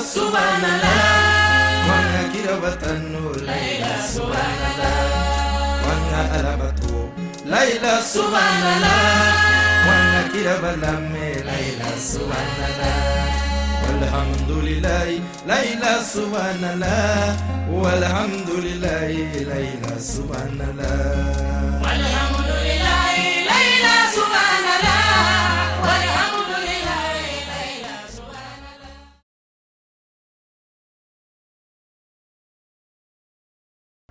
Subhanallah, wanga kiraba tanu Laila subhanallah, wanga alabato Laila subhanallah, wanga kiraba lamme Laila subhanallah, walhamdulillah Laila subhanallah, walhamdulillah Laila subhanallah, walhamdulillah Laila subhanallah, walhamdulillah Laila subhanallah.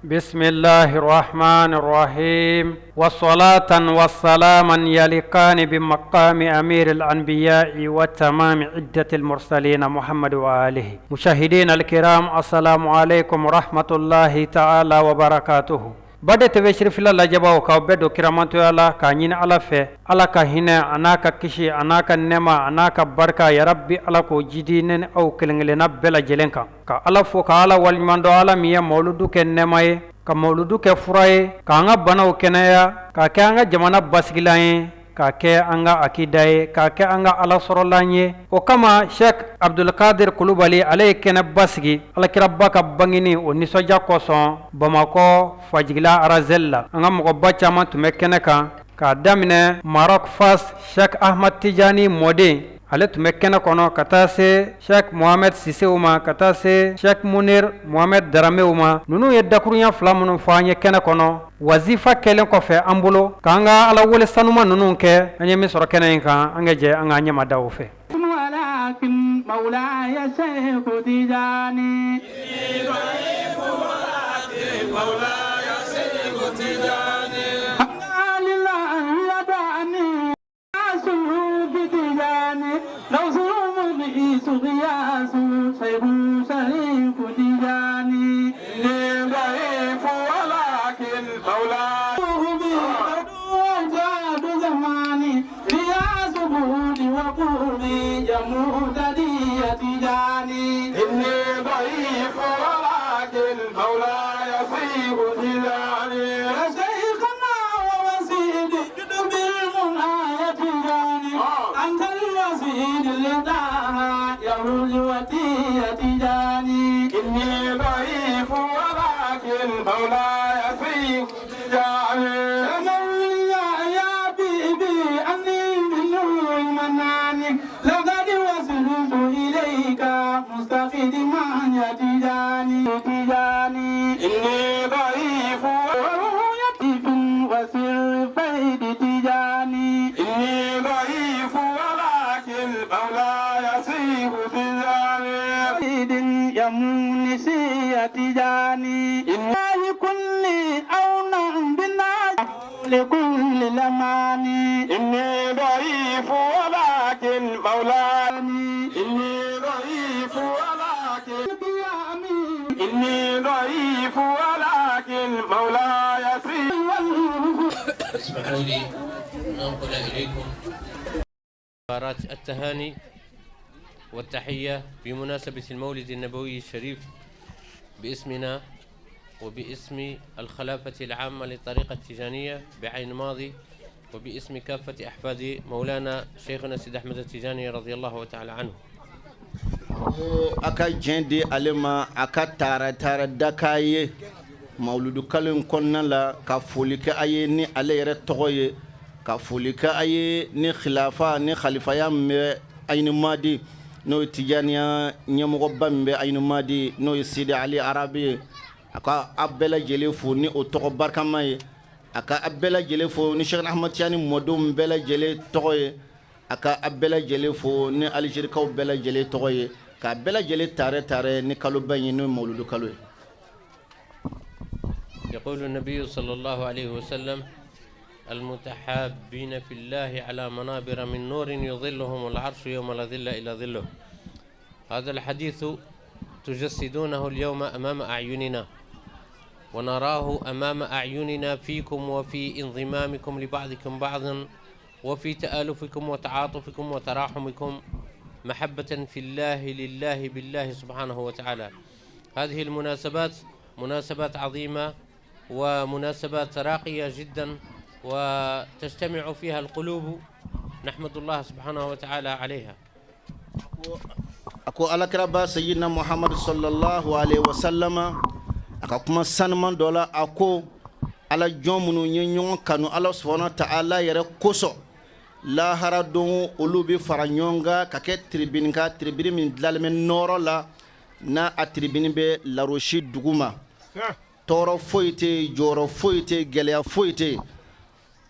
بسم الله الرحمن الرحيم، وصلاة وسلاما يليقان بمقام أمير الأنبياء وتمام عدة المرسلين محمد وآله. مشاهدين الكرام، السلام عليكم ورحمة الله تعالى وبركاته. Bade TV Sirifila lajɛbaw, k'aw bɛɛ don kiramantoya la, k'a ɲini Ala fɛ, Ala ka hinɛ a n'a ka kisi a n'a ka nɛma a n'a ka barika, yarabi Ala k'o jidi ne ni aw kelen kelenna bɛɛ lajɛlen kan. Ka Ala fo, ka Ala waleɲuman dɔn, Ala min ye mawuludu kɛ nɛma ye, ka mawuludu kɛ fura ye, k'an ka banaw kɛnɛya, k'a kɛ an ka jamana basigilan ye, k'a kɛ an ka akida ye, k'a kɛ an ka Ala sɔrɔlan ye. O kama, Sheikh Abdulkadir Kulubali, ale ye kɛnɛ basigi Alakiraba ka bangeni o nisɔndiya kosɔn Bamakɔ Fajigila Arazɛli la. An ka mɔgɔba caman tun bɛ kɛnɛ kan, k'a daminɛ Maroc Fas, Sheikh Ahmad Tijani mɔden, ale tun bɛ kɛnɛ kɔnɔ, ka taa se Sheikh Mohamed Sisew ma, ka taa se Sheikh Munir Mohamed Daramew ma. Ninnu ye dakurunya fila minnu fɔ an ye kɛnɛ kɔnɔ wazifa kɛlen kɔfɛ an bolo, k'an ka Ala wele sanuma ninnu kɛ. An ye min sɔrɔ kɛnɛ in kan, an ka jɛ an k'an ɲɛma da o fɛ. ولكن مولاي شيخ تجاني مولاي شيخ تجاني لله يدعني سلوك تجاني لو مبئس غياس شيخ شريف تجاني. إني ضعيف ولكن مولاي وجاد زماني رياس بودي وقولي يا مهتدي يا تجاني. إني ضعيف ولكن مولاي شيخ تجاني. يا شيخنا ووسيدي جد بالمنى يا تجاني، أنت الوسيد اللي يا رجوتي يا تجاني. إني ضعيف ولكن مولاي شيخ تجاني. يا مولاي يا بيبي أني من نور المنان، لقد وصلت إليك مستقدما يا تجاني تجاني. إني ضعيف ورؤيتي وسر فيد تجاني. إني ضعيف ولكن مولاي شيخ تجاني. سيد يا مونسي يا تجاني، إله كل أونا بنا لكل لماني. إني ضعيف ولكن مولاي، إني ضعيف ولكن، إني ضعيف ولكن مولاي شيخ. اسمحوا لي أن أنقل إليكم عبارات التهاني والتحية بمناسبة المولد النبوي الشريف باسمنا وباسم الخلافة العامة للطريقة التجانية بعين ماضي، وباسم كافة أحفاد مولانا شيخنا سيد أحمد التجاني رضي الله تعالى عنه. A ka diɲɛ di ale ma, a ka taara taara daka ye mawuludu kalo in kɔnɔna la, ka foli kɛ a ye ni ale yɛrɛ tɔgɔ ye, ka foli kɛ a ye ni khilafa ni khalifaya min bɛ Ayini Madi, n'o ye Tijaniya ɲɛmɔgɔba min bɛ Ayini Madi, n'o ye Sidi Ali Arabi ye. A ka a bɛɛ lajɛlen fo ni o tɔgɔ barikama ye. A ka a bɛɛ lajɛlen fo ni Cheikh Ahmad Tijani mɔdenw bɛɛ lajɛlen tɔgɔ ye. A ka a bɛɛ lajɛlen fo ni Alizerikaw bɛɛ lajɛlen tɔgɔ ye, k'a bɛɛ lajɛlen tare tare ni kaloba in ye, n'o ye mawuludu kalo ye. يقول النبي صلى الله عليه وسلم: المتحابين في الله على منابر من نور، يظلهم العرش يوم لا ظل إلا ظله. هذا الحديث تجسدونه اليوم أمام أعيننا، ونراه أمام أعيننا فيكم وفي انضمامكم لبعضكم بعضا، وفي تآلفكم وتعاطفكم وتراحمكم، محبة في الله لله بالله سبحانه وتعالى. هذه المناسبات مناسبات عظيمة ومناسبات راقية جدا، وتجتمع فيها القلوب، نحمد الله سبحانه وتعالى عليها. A ko alakiraba Seyidina Muhamadu sallallahu alaihi wasallama, a ka kuma sanuman dɔ la, a ko ala jɔn minnu ye ɲɔgɔn kanu Ala subahana taala yɛrɛ kosɔn, lahara don olu bɛ fara ɲɔgɔn kan ka kɛ tribune kan, tribune min dilanlen bɛ nɔɔrɔ la, n'a a tribune bɛ larosi duguma, tɔɔrɔ foyi tɛ yen, jɔyɔrɔ foyi tɛ yen, gɛlɛya foyi tɛ yen.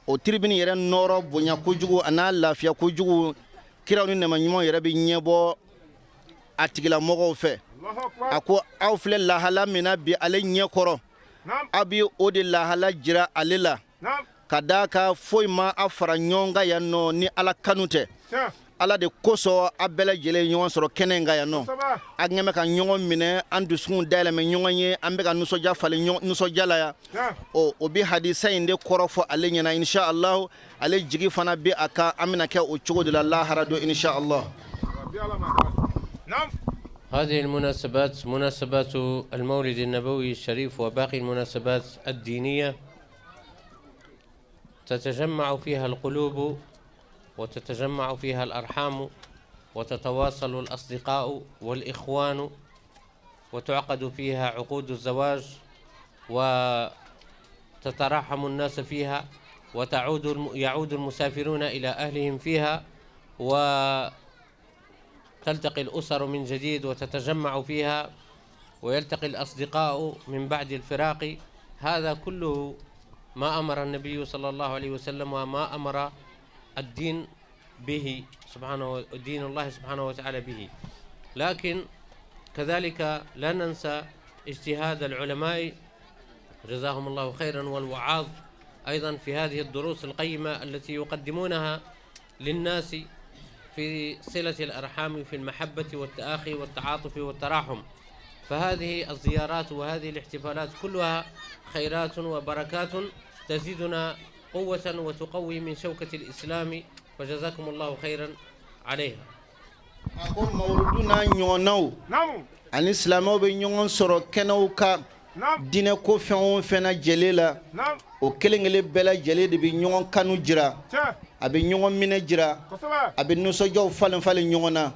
O tribune yɛrɛ nɔɔrɔ bonya kojugu a n'a lafiya kojugu, kiraw ni nɛɛma ɲumanw yɛrɛ bɛ ɲɛbɔ a tigilamɔgɔw fɛ. A ko aw filɛ lahala min na bi ale ɲɛ kɔrɔ, aw bɛ o de lahala jira ale la, ka d'a kan foyi ma a fara ɲɔgɔn kan yan nɔ ni Ala kanu tɛ. Ala de kosɔn a bɛɛ lajɛlen ɲɔgɔn sɔrɔ kɛnɛ in kan yan nɔ. An kɛn bɛ ka ɲɔgɔn minɛ, an dusukun dayɛlɛmɛ ɲɔgɔn ye, an bɛ ka nisɔndiya falen nisɔndiya la yan. Ɔ, o bɛ hadisa in de kɔrɔ fɔ ale ɲɛna. Insha Allah, ale jigi fana bɛ a kan, an bɛna kɛ o cogo de la lahara don, insha Allah. هذه المناسبات، مناسبات المولد النبوي الشريف وباقي المناسبات الدينية، تتجمع فيها القلوب وتتجمع فيها الأرحام وتتواصل الأصدقاء والإخوان، وتعقد فيها عقود الزواج، وتتراحم الناس فيها، وتعود يعود المسافرون إلى أهلهم فيها، وتلتقي الأسر من جديد وتتجمع فيها، ويلتقي الأصدقاء من بعد الفراق. هذا كله ما أمر النبي صلى الله عليه وسلم وما أمر الدين به سبحانه، دين الله سبحانه وتعالى به. لكن كذلك لا ننسى اجتهاد العلماء جزاهم الله خيرا والوعاظ أيضا في هذه الدروس القيمة التي يقدمونها للناس في صلة الأرحام، في المحبة والتآخي والتعاطف والتراحم. فهذه الزيارات وهذه الاحتفالات كلها خيرات وبركات تزيدنا قوة وتقوي من شوكة الإسلام، فجزاكم الله خيرا عليها. A ko mawuludu n'a ɲɔgɔnnaw ani silamɛw bɛ ɲɔgɔn sɔrɔ kɛnɛw kan, diinɛ ko fɛn o fɛn na jɛlen la, o kelen kelen bɛɛ lajɛlen de bɛ ɲɔgɔn kanu jira, a bɛ ɲɔgɔn minɛ jira, a bɛ nisɔndiyaw falen falen ɲɔgɔn na.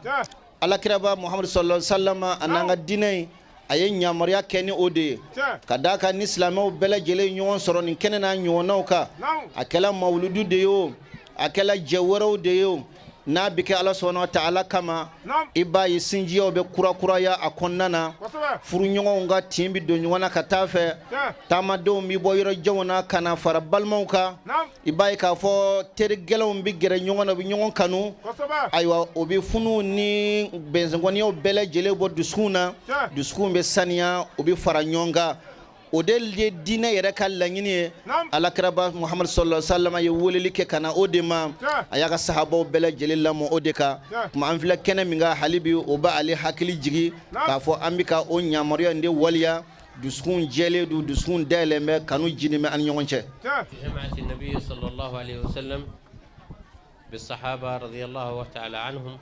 Alakiraba Muhamadu sallallahu alaihi wasallam, a n'an ka diinɛ in, a ye yamaruya kɛ ni o de ye, ka d'a kan ni silamɛw bɛɛ lajɛlen ɲɔgɔn sɔrɔ nin kɛnɛ n'a ɲɔgɔnnaw kan, a kɛla mawuludu de ye o, a kɛla jɛ wɛrɛw de ye o, n'a bɛ kɛ Ala subahana wa taala kama, i b'a ye sinjiyaw bɛ kurakuraya a kɔnɔna na, furuɲɔgɔnw ka tin bɛ don ɲɔgɔn na ka taa fɛ, taamadenw bɛ bɔ yɔrɔ janw na ka na fara balimaw kan, i b'a ye k'a fɔ teri gɛlɛnw bɛ gɛrɛ ɲɔgɔn na, u bɛ ɲɔgɔn kanu. Ayiwa, o bɛ funuw ni bɛnsɛnkɔniyaw bɛɛ lajɛlen bɔ dusukun na, dusukun bɛ saniya, u bɛ fara ɲɔgɔn kan. O de ye diinɛ yɛrɛ ka laɲini ye. Alakiraba Muhamadu sallallahu alaihi wasallam ye weleli kɛ ka na o de ma, a y'a ka sahabaw bɛɛ lajɛlen lamɔ o de kan. Tuma an filɛ kɛnɛ min kan hali bi, o b'ale hakili jigi k'a fɔ an bɛ ka o yamaruya in de waleya. Dusukun jɛlen don, dusukun dayɛlɛn bɛ, kanu jinin bɛ an ni ɲɔgɔn cɛ. جمعت النبي صلى الله عليه وسلم بالصحابة رضي الله تعالى عنهم،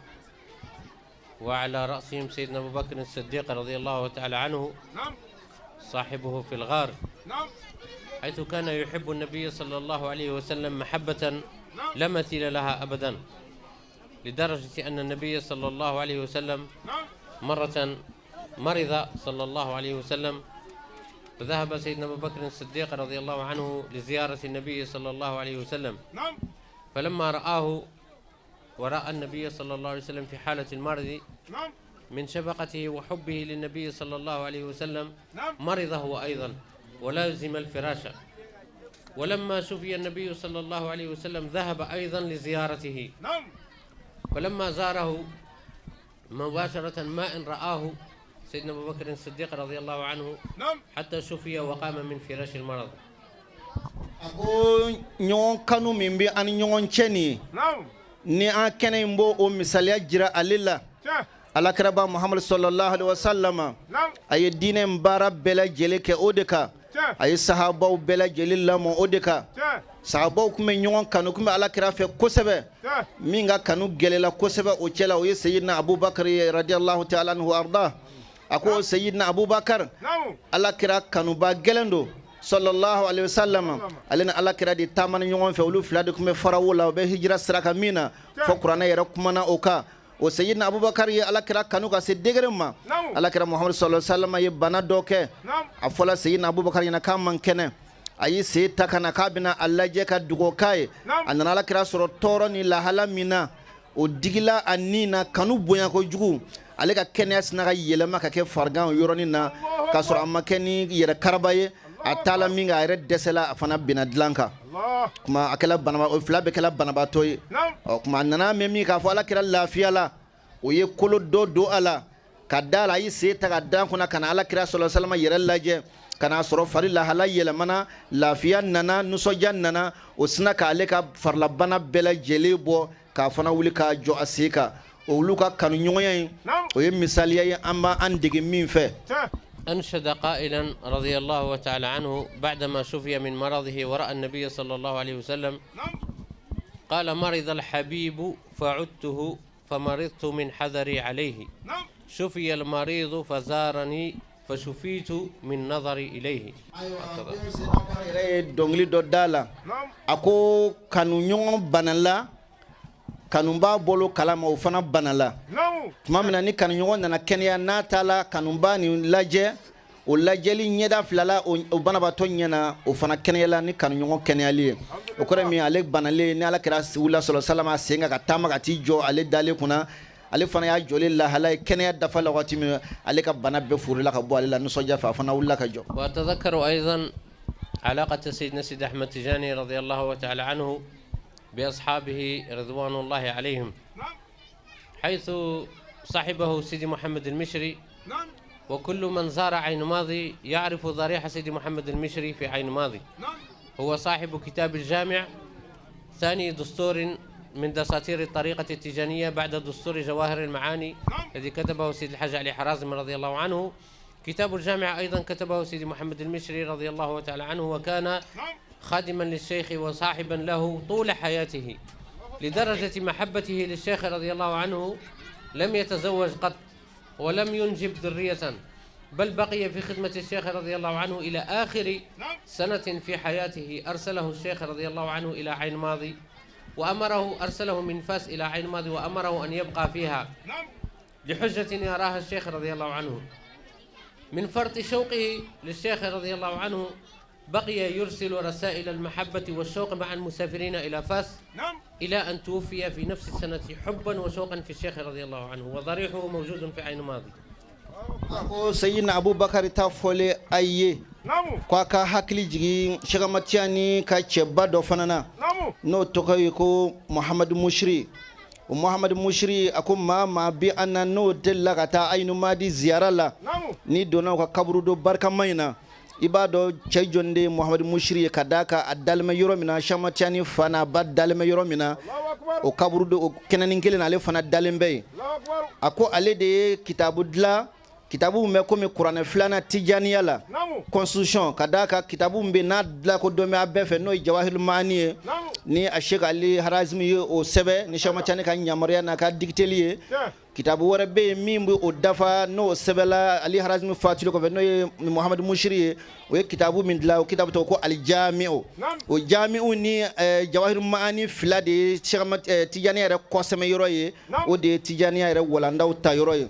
وعلى رأسهم سيدنا أبو بكر الصديق رضي الله تعالى عنه، صاحبه في الغار، حيث كان يحب النبي صلى الله عليه وسلم محبة لا مثيل لها أبدا، لدرجة أن النبي صلى الله عليه وسلم مرة مرض صلى الله عليه وسلم، فذهب سيدنا أبو بكر الصديق رضي الله عنه لزيارة النبي صلى الله عليه وسلم، فلما رآه ورأى النبي صلى الله عليه وسلم في حالة المرض، من شفقته وحبه للنبي صلى الله عليه وسلم مرض هو أيضا ولازم الفراش. ولما شفي النبي صلى الله عليه وسلم ذهب أيضا لزيارته، فلما زاره مباشرة ما إن رآه سيدنا أبو بكر الصديق رضي الله عنه حتى شفي وقام من فراش المرض. A ko ɲɔgɔn kanu min bɛ an ni ɲɔgɔn cɛ nin ye, ni an kɛnɛ in b'o o misaliya jira ale la, alakiraba Muhamadu sallallahu alaihi wasallam, a ye diinɛ in baara bɛɛ lajɛlen kɛ o de kan, a ye sahabaw bɛɛ lajɛlen lamɔ o de kan. Sahabaw tun bɛ ɲɔgɔn kanu, tun bɛ alakira fɛ kosɛbɛ. Min ka kanu gɛlɛla kosɛbɛ o cɛ la, o ye Seyidina Abubakar ye, radiyallahu ta'ala anhu arda. A ko Seyidina Abubakar, alakira kanuba gɛlɛn don, sallallahu alaihi wasallam. Ale ni alakira de taamana ɲɔgɔn fɛ, olu fila de tun bɛ farawo la, u bɛ hijira sira kan min na, fɔ kuranɛ yɛrɛ kumana o kan. O Seyidina Abubakar ye Alakira kanu ka se degré ma. Alakira Muhamadu sallallahu alaihi wasallam ye bana dɔ kɛ, a fɔla Seyidina Abubakar ɲɛna k'a man kɛnɛ. A y'i sen ta ka na k'a bɛna a lajɛ ka dugawu k'a ye. A nana Alakira sɔrɔ tɔɔrɔ ni lahala min na, o digila a ni na. Kanu bonya kojugu, ale ka kɛnɛya sina ka yɛlɛma ka kɛ farigan o yɔrɔnin na, k'a sɔrɔ a ma kɛ ni yɛrɛ karaba ye. A taala min kɛ, a yɛrɛ dɛsɛla, a fana binna dilan kan. Kuma a kɛla banaba, o fila bɛɛ kɛla banabaatɔ ye. Ɔ kuma a nana mɛn min k'a fɔ Ala kɛra lafiya la, o ye kolo dɔ don a la ka da la. A y'i sen ta ka da kunna ka na Ala kira sallallahu alaihi wasallam yɛrɛ lajɛ, ka n'a sɔrɔ fari lahala yɛlɛmana, lafiya nana, nisɔndiya nana. O sina k'ale ka farilabana bɛɛ lajɛlen bɔ, k'a fana wuli k'a jɔ a sen kan. Olu ka kanuɲɔgɔnya in, o ye misaliya ye an b'an dege min fɛ. أنشد قائلا رضي الله تعالى عنه بعدما شفي من مرضه ورأى النبي صلى الله عليه وسلم، قال: مرض الحبيب فعدته فمرضت من حذري عليه، شفي المريض فزارني فشفيت من نظري إليه. Yɛrɛ ye dɔnkili dɔ da la, a ko kanuɲɔgɔn banala, kanubaa bolo kalama, o fana banala. Tuma min na ni kanuɲɔgɔn nana kɛnɛya, n'a taala kanubaa nin lajɛ, o lajɛli ɲɛda fila la, o banabaatɔ ɲɛna, o fana kɛnɛyala ni kanuɲɔgɔn kɛnɛyali ye. O kɔrɔ ye min, ale banalen ni Ala kɛra wula sɔrɔ salama a sen kan ka taama ka t'i jɔ ale dalen kunna, ale fana y'a jɔlen lahala ye kɛnɛya dafa la. Waati min ale ka bana bɛɛ forila ka bɔ ale la, nisɔndiya fɛ, a fana wulila ka jɔ. وأتذكر أيضا علاقة سيدنا سيد أحمد تجاني رضي الله تعالى عنه بأصحابه رضوان الله عليهم، حيث صاحبه سيدي محمد المشري، وكل من زار عين ماضي يعرف ضريح سيدي محمد المشري في عين ماضي. هو صاحب كتاب الجامع، ثاني دستور من دساتير الطريقة التجانية بعد دستور جواهر المعاني الذي كتبه سيد الحاج علي حرازم رضي الله عنه. كتاب الجامع أيضا كتبه سيدي محمد المشري رضي الله تعالى عنه، وكان خادما للشيخ وصاحبا له طول حياته، لدرجة محبته للشيخ رضي الله عنه لم يتزوج قط ولم ينجب ذرية، بل بقي في خدمة الشيخ رضي الله عنه إلى آخر سنة في حياته. أرسله الشيخ رضي الله عنه إلى عين ماضي وأمره، أرسله من فاس إلى عين ماضي وأمره أن يبقى فيها لحجة يراها الشيخ رضي الله عنه. من فرط شوقه للشيخ رضي الله عنه بقي يرسل رسائل المحبة والشوق مع المسافرين إلى فاس إلى أن توفي في نفس السنة حبا وشوقا في الشيخ رضي الله عنه، وضريحه موجود في عين ماضي. Ko Seyidina Abubakar ta fɔlen a ye ko a ka hakili jigin Sɛki ka cɛba dɔ fana na, n'o tɔgɔ ye ko Muhamadu Musiri. O Muhamadu Musiri, a ko maa maa bi an na n'o delila ka taa Ayinu Madi ziyara la, n'i donna u ka kaburudo barikama in na, i b'a dɔn cɛ jɔn de ye Muhamadu Musiri ye, ka d'a kan a dalen bɛ yɔrɔ min na, Sɛki fa n'a ba dalen bɛ yɔrɔ min na, o kaburudo o kɛnɛnin kelen na, ale fana dalen bɛ yen. A ko ale de ye kitabu dilan, kitabu min bɛ komi kuranɛ filanan tijaniya la, constitution, ka d'a kan kitabu min bɛ n'a dilan ko dɔn bɛ a bɛɛ fɛ, n'o ye Jawahirul Maani ye, ni a Sheikh Ali Harazimi ye o sɛbɛn ni Sɛki Tijani ka yamaruya n'a ka dictée ye. Kitabu wɛrɛ bɛ yen min bɛ o dafa, n'o sɛbɛnla Ali Harazimi fatuli kɔfɛ, n'o ye Muhamadu Musiri ye. O ye kitabu min dilan, o kitabu tɔgɔ ko Alijamiu. O jamiu ni Jawahirul Maani fila de ye Sɛki Tijani yɛrɛ kɔsɛmɛ yɔrɔ ye, o de ye tijaniya yɛrɛ walandaw ta yɔrɔ ye.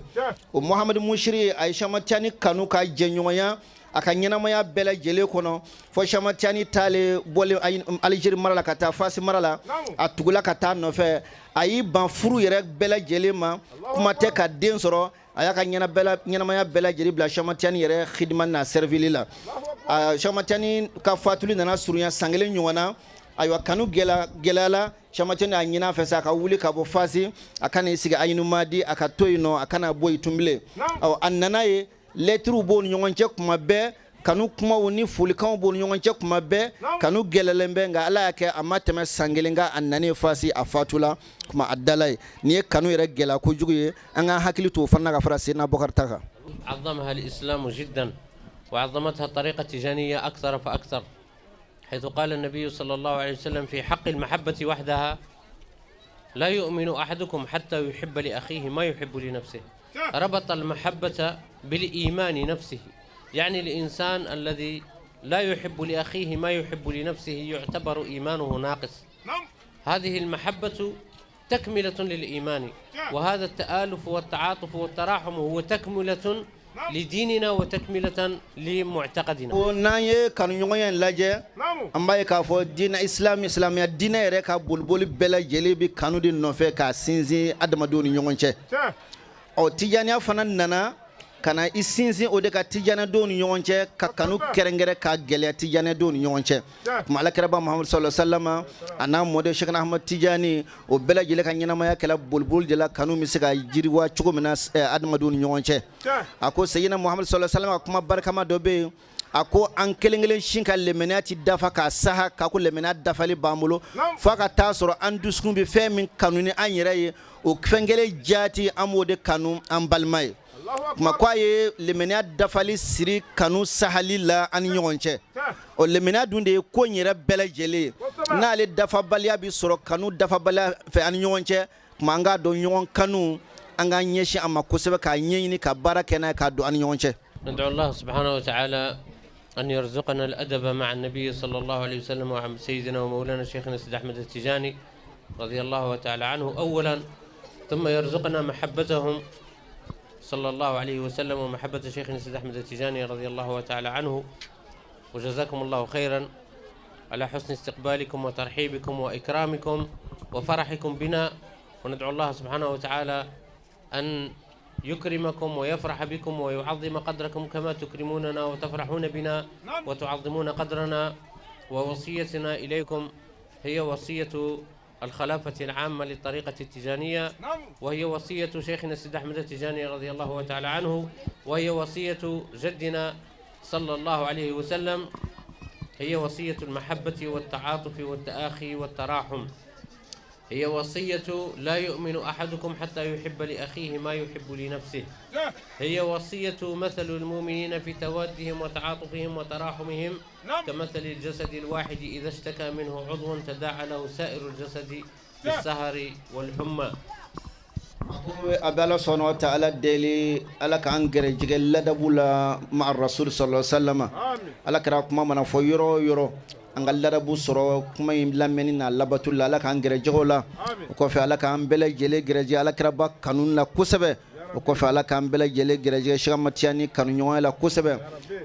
O Muhamadu Musiri, a ye Sɛki Tijani kanu ka jɛɲɔgɔnya a ka ɲɛnamaya bɛɛ lajɛlen kɔnɔ, fo Sɛki Tijani taalen bɔlen Alizeri mara la ka taa Fasi mara la, a tugula ka taa nɔfɛ. A y'i ban furu yɛrɛ bɛɛ lajɛlen ma, kuma tɛ ka den sɔrɔ. A y'a ka ɲɛnamaya bɛɛ lajɛlen bila Sɛki Tijani yɛrɛ xidima n'a servili la. Sɛki Tijani ka fatuli nana surunya san kelen ɲɔgɔn na. Ayiwa, kanu gɛlɛyala. Sɛki Tijani y'a ɲini a fɛ sa a ka wuli ka bɔ Fasi, a ka n'i sigi Ayinu Madi, a ka to yen nɔ, a kana bɔ yen tun bilen. Ɔ, a nana ye lɛtiriw b'o ni ɲɔgɔn cɛ kuma bɛɛ, kanu kumaw ni folikanw b'o ni ɲɔgɔn cɛ kuma bɛɛ, kanu gɛlɛlen bɛ. Nka Ala y'a kɛ a ma tɛmɛ san kelen kan, a nanen Fasi, a fatula kuma a dala ye. Nin ye kanu yɛrɛ gɛlɛya kojugu ye. An ka hakili to o fana ka fara Seyidina Bɔkari ta kan. عظمها الإسلام جدا وعظمتها الطريقة التجانية أكثر فأكثر، حيث قال النبي صلى الله عليه وسلم في حق المحبة وحدها: لا يؤمن أحدكم حتى يحب لأخيه ما يحب لنفسه. ربط المحبة بالإيمان نفسه، يعني الإنسان الذي لا يحب لأخيه ما يحب لنفسه يعتبر إيمانه ناقص. هذه المحبة تكملة للإيمان، وهذا التآلف والتعاطف والتراحم هو تكملة لديننا وتكملة لمعتقدنا. Ko n'an ye kanuɲɔgɔnya in lajɛ, an b'a ye k'a fɔ diinɛ islam, silamɛya diinɛ yɛrɛ ka boliboli bɛɛ lajɛlen bɛ kanu de nɔfɛ k'a sinsin adamadenw ni ɲɔgɔn cɛ. Ɔ, tijaniya fana nana ka na i sinsin o de ka tijanidenw ni ɲɔgɔn cɛ, ka kanu kɛrɛnkɛrɛn ka gɛlɛya tijanidenw ni ɲɔgɔn cɛ. Tuma alakiraba Muhamadu sallallahu alaihi wasallam, a n'a mɔden Sɛkina Ahmad Tijani, o bɛɛ lajɛlen ka ɲɛnamaya kɛla boliboli de la, kanu bɛ se ka jiriwa cogo min na adamadenw ni ɲɔgɔn cɛ. A ko Seyidina Muhamadu sallallahu alaihi wasallam ka kuma barikama dɔ bɛ yen, a ko an kelen kelen si ka lemɛnɛya ti dafa k'a saha k'a ko lemɛnɛya dafali b'an bolo, f'a ka taa sɔrɔ an dusukun bɛ fɛn min kanu ni an yɛrɛ ye, o fɛn kelen jaati, an b'o de kanu an balima ye. Kuma ko a ye lemɛnɛya dafali siri kanu sahali la an ni ɲɔgɔn cɛ. Ɔ, lemɛnɛya dun de ye ko in yɛrɛ bɛɛ lajɛlen ye. N'ale dafabaliya bɛ sɔrɔ kanu dafabaliya fɛ an ni ɲɔgɔn cɛ, tuma an k'a dɔn ɲɔgɔn kanu, an k'an ɲɛsin a ma kosɛbɛ, k'a ɲɛɲini, ka baara kɛ n'a ye, k'a don an ni ɲɔgɔn cɛ. ندعو الله سبحانه وتعالى أن يرزقنا الأدب مع النبي صلى الله عليه وسلم وعن سيدنا ومولانا شيخنا سيد أحمد التجاني رضي الله تعالى عنه أولا، ثم يرزقنا محبتهم صلى الله عليه وسلم ومحبة شيخنا سيد أحمد التجاني رضي الله تعالى عنه. وجزاكم الله خيرا على حسن استقبالكم وترحيبكم وإكرامكم وفرحكم بنا، وندعو الله سبحانه وتعالى أن يكرمكم ويفرح بكم ويعظم قدركم كما تكرموننا وتفرحون بنا وتعظمون قدرنا. ووصيتنا إليكم هي وصية الخلافة العامة للطريقة التجانية، وهي وصية شيخنا السيد أحمد التجاني رضي الله تعالى عنه، وهي وصية جدنا صلى الله عليه وسلم، هي وصية المحبة والتعاطف والتآخي والتراحم، هي وصية لا يؤمن أحدكم حتى يحب لأخيه ما يحب لنفسه، هي وصية مثل المؤمنين في توادهم وتعاطفهم وتراحمهم كمثل الجسد الواحد، إذا اشتكى منه عضو تداعى له سائر الجسد بالسهر والحمى. A bɛ Ala subhanahu wa ta'ala deli, Ala k'an gɛrɛjɛgɛ ladabu la ma rasul sallallahu alaihi wasallam. Ala kɛra kuma mana fɔ yɔrɔ o yɔrɔ, an ka ladabu sɔrɔ kuma in lamɛnni n'a labatu la, Ala k'an gɛrɛjɛgɛ o la. O kɔfɛ, Ala k'an bɛɛ lajɛlen gɛrɛjɛgɛ Ala kiraba kanu la kosɛbɛ. O kɔfɛ, Ala k'an bɛɛ lajɛlen gɛrɛjɛgɛ Sɛki ni kanu ɲɔgɔnya la kosɛbɛ.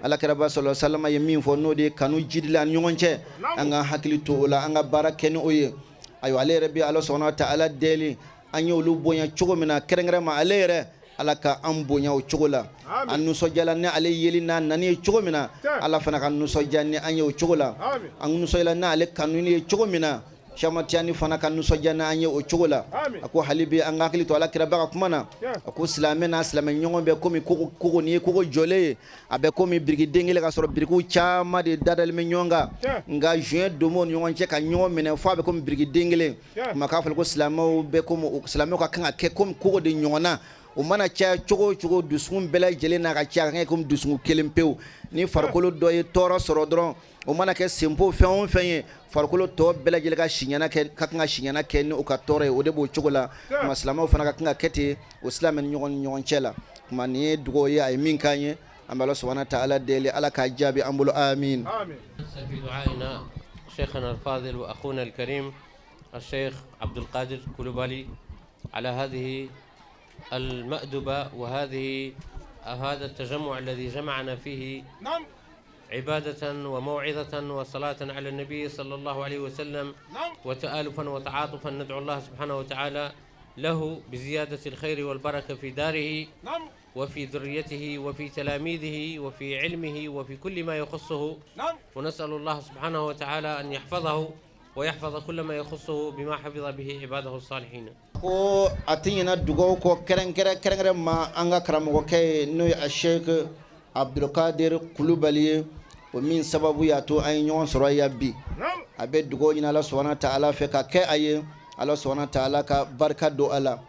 Ala kiraba sallallahu alaihi wasallam ye min fɔ, n'o de ye kanu jidili an ɲɔgɔn cɛ, an ka hakili to o la, an ka baara kɛ ni o ye. Ayiwa, ale yɛrɛ bɛ Ala subhanahu wa ta'ala deli, an y'olu bonya cogo min na, kɛrɛnkɛrɛn ma ale yɛrɛ, Ala ka an bonya o cogo la. An nisɔndiyala ni ale yeli n'a nani ye cogo min na, Ala fana ka nisɔndiya ni an ye o cogo la. An nisɔndiyala n'ale kanuni ye cogo min na, Sɛki fana ka nisɔndiya n'an ye o cogo la. A ko hali bi an ka hakili to Ala kiraba ka kuma na. A ko silamɛ n'a silamɛ ɲɔgɔn bɛ komi kogo, n'i ye kogo jɔlen ye, a bɛ komi biriki den kelen, ka sɔrɔ birikiw caman de dadalen bɛ ɲɔgɔn kan, nka joint don b'o ni ɲɔgɔn cɛ ka ɲɔgɔn minɛ fo a bɛ komi biriki den kelen. Kuma k'a fɔ ko silamɛw bɛ komi silamɛw ka kan ka kɛ komi kogo de ɲɔgɔn na. O mana caya cogo o cogo, dusukun bɛɛ lajɛlen n'a ka ca, a kan ka kɛ komi dusukun kelen pewu. Ni farikolo dɔ ye tɔɔrɔ sɔrɔ dɔrɔn, o mana kɛ senpo fɛn o fɛn ye, farikolo tɔ bɛɛ lajɛlen ka siɲɛna kɛ ka kan ka siɲɛna kɛ ni o ka tɔɔrɔ ye. O de b'o cogo la. Kuma silamɛw fana ka kan ka kɛ ten o silamɛ ni ɲɔgɔn ni ɲɔgɔn cɛ la. Kuma nin ye dugawu ye a ye min k'an ye, an bɛ Ala subahana taala deli, Ala k'a jaabi an bolo, amin. في دعائنا شيخنا الفاضل وأخونا الكريم الشيخ عبد القادر كولوبالي على هذه المأدبة وهذه هذا التجمع الذي جمعنا فيه عبادة وموعظة وصلاة على النبي صلى الله عليه وسلم وتآلفا وتعاطفا. ندعو الله سبحانه وتعالى له بزيادة الخير والبركة في داره وفي ذريته وفي تلاميذه وفي علمه وفي كل ما يخصه، ونسأل الله سبحانه وتعالى أن يحفظه ويحفظ كل ما يخصه بما حفظ به عباده الصالحين. Ko a tɛ ɲinɛ dugawu kɔ kɛrɛnkɛrɛn kɛrɛnkɛrɛn ma an ka karamɔgɔkɛ ye, n'o ye a Sheikh Abdulkadir Kulubali ye, o min sababu y'a to an ye ɲɔgɔn sɔrɔ yan bi. A bɛ dugawu ɲini Ala subahana taala fɛ ka kɛ a ye, Ala subahana taala ka barika don a la.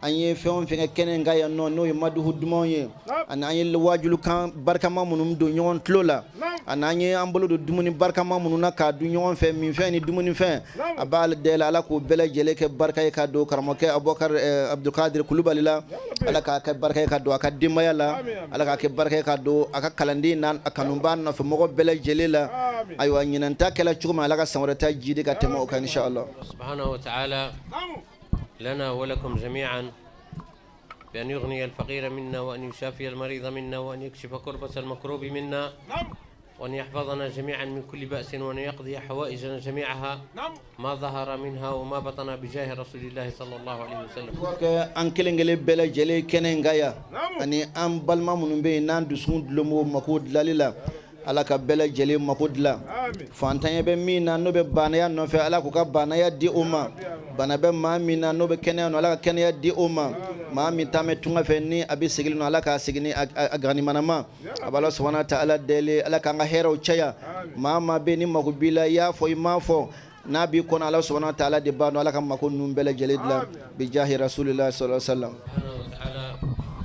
An ye fɛn o fɛn kɛ kɛnɛ in kan yan nɔ, n'o ye maduhu dumanw ye, ani an ye wajulukan barikama minnu don ɲɔgɔn tulo la, ani an ye an bolo don dumuni barikama minnu na k'a dun ɲɔgɔn fɛ, minfɛn ni dumunifɛn, a b'a deli Ala k'o bɛɛ lajɛlen kɛ barika ye ka don karamɔgɔkɛ Abubakar Abdulkadir Kulubali la. Ala k'a kɛ barika ye ka don a ka denbaya la. Ala k'a kɛ barika ye ka don a ka kalanden n'a a kanubaa nɔfɛ mɔgɔ bɛɛ lajɛlen la. Ayiwa, ɲinan ta kɛla cogo min, Ala ka san wɛrɛ ta jidi ka tɛmɛ o kan, inshallah. سبحانه وتعالى لنا ولكم جميعا بأن يغني الفقير منا، وأن يشافي المريض منا، وأن يكشف كربة المكروب منا، وأن يحفظنا جميعا من كل بأس، وأن يقضي حوائجنا جميعها ما ظهر منها وما بطن، بجاه رسول الله صلى الله عليه وسلم. Kɛ an kelen kelen bɛɛ lajɛlen kɛnɛ in kan yan ani an balima minnu bɛ yen n'an dusukun dulon b'o mako dilali la, Ala ka bɛɛ lajɛlen mako dilan. Fantanya bɛ min na, n'o bɛ baanaya nɔfɛ, Ala k'u ka baanaya di o ma. Bana bɛ maa min na, n'o bɛ kɛnɛya nɔ, Ala ka kɛnɛya di o ma. Maa min taa bɛ tunga fɛ, ni a bɛ segin nɔ, Ala k'a segin ni a ganimanama. A b'Ala subahana ta'ala deli, Ala k'an ka hɛrɛw caya. Maa maa bɛ ni mako b'i la, i y'a fɔ, i m'a fɔ, n'a b'i kɔnɔ, Ala subahana ta'ala de b'a dɔn. Ala ka mako ninnu bɛɛ lajɛlen dilan bijahi rasulillah sallallahu alaihi wasallam. سبحانه وتعالى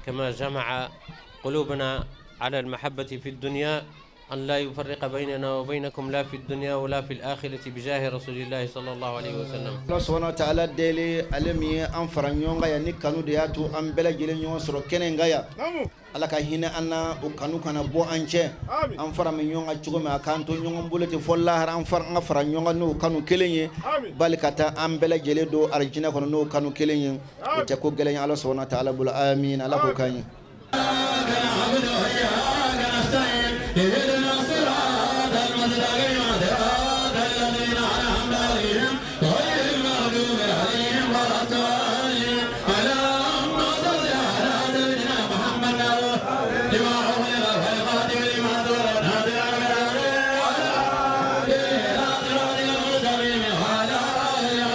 كما جمع قلوبنا على المحبة في الدنيا أن لا يفرق بيننا وبينكم لا في الدنيا ولا في الآخرة، بجاه رسول الله صلى الله عليه وسلم. Ala subahana ta'ala deli, ale min ye an fara ɲɔgɔn kan yan, ni kanu de y'a to an bɛɛ lajɛlen ɲɔgɔn sɔrɔ kɛnɛ in kan yan, Ala ka hinɛ an na, o kanu kana bɔ an cɛ. An fara min ɲɔgɔn kan cogo min, a k'an to ɲɔgɔn bolo ten fɔ lahara, an fara an ka fara ɲɔgɔn kan n'o kanu kelen ye, bali ka taa an bɛɛ lajɛlen don arijinɛ kɔnɔ n'o kanu kelen ye. O tɛ ko gɛlɛn ye Ala subahana ta'ala bolo. Amin, Ala k'o k'an ye. اهدنا الصراط المستقيم، صراط الذين أنعمت عليهم غير المغضوب عليهم ولا الضالين. اللهم صل على سيدنا محمد لما أغلق والخاتم لما سبق ناصر وعلى إلى صراط المستقيم وعلى آله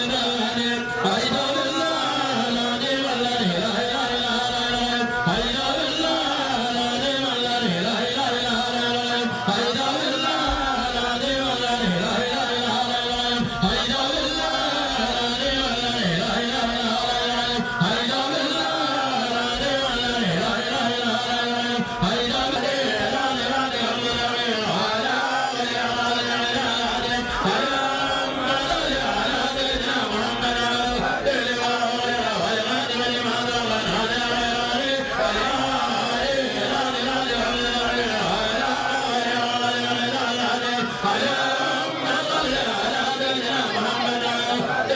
وصحبه. أشهد الله العظيم الذي لا إله إلا هو. أشهد الله العظيم الذي لا إله إلا هو. أشهد الله العظيم الذي لا إله إلا هو. أشهد الله العظيم الذي لا إله إلا هو. أشهد الله العظيم الذي لا إله إلا هو. أشهد إلى صراط المستقيم وعلى آله وصحبه. اللهم صل على سيدنا محمد لما أغلق والخاتم لما سبق ناصر اللهم صل على سيدنا محمد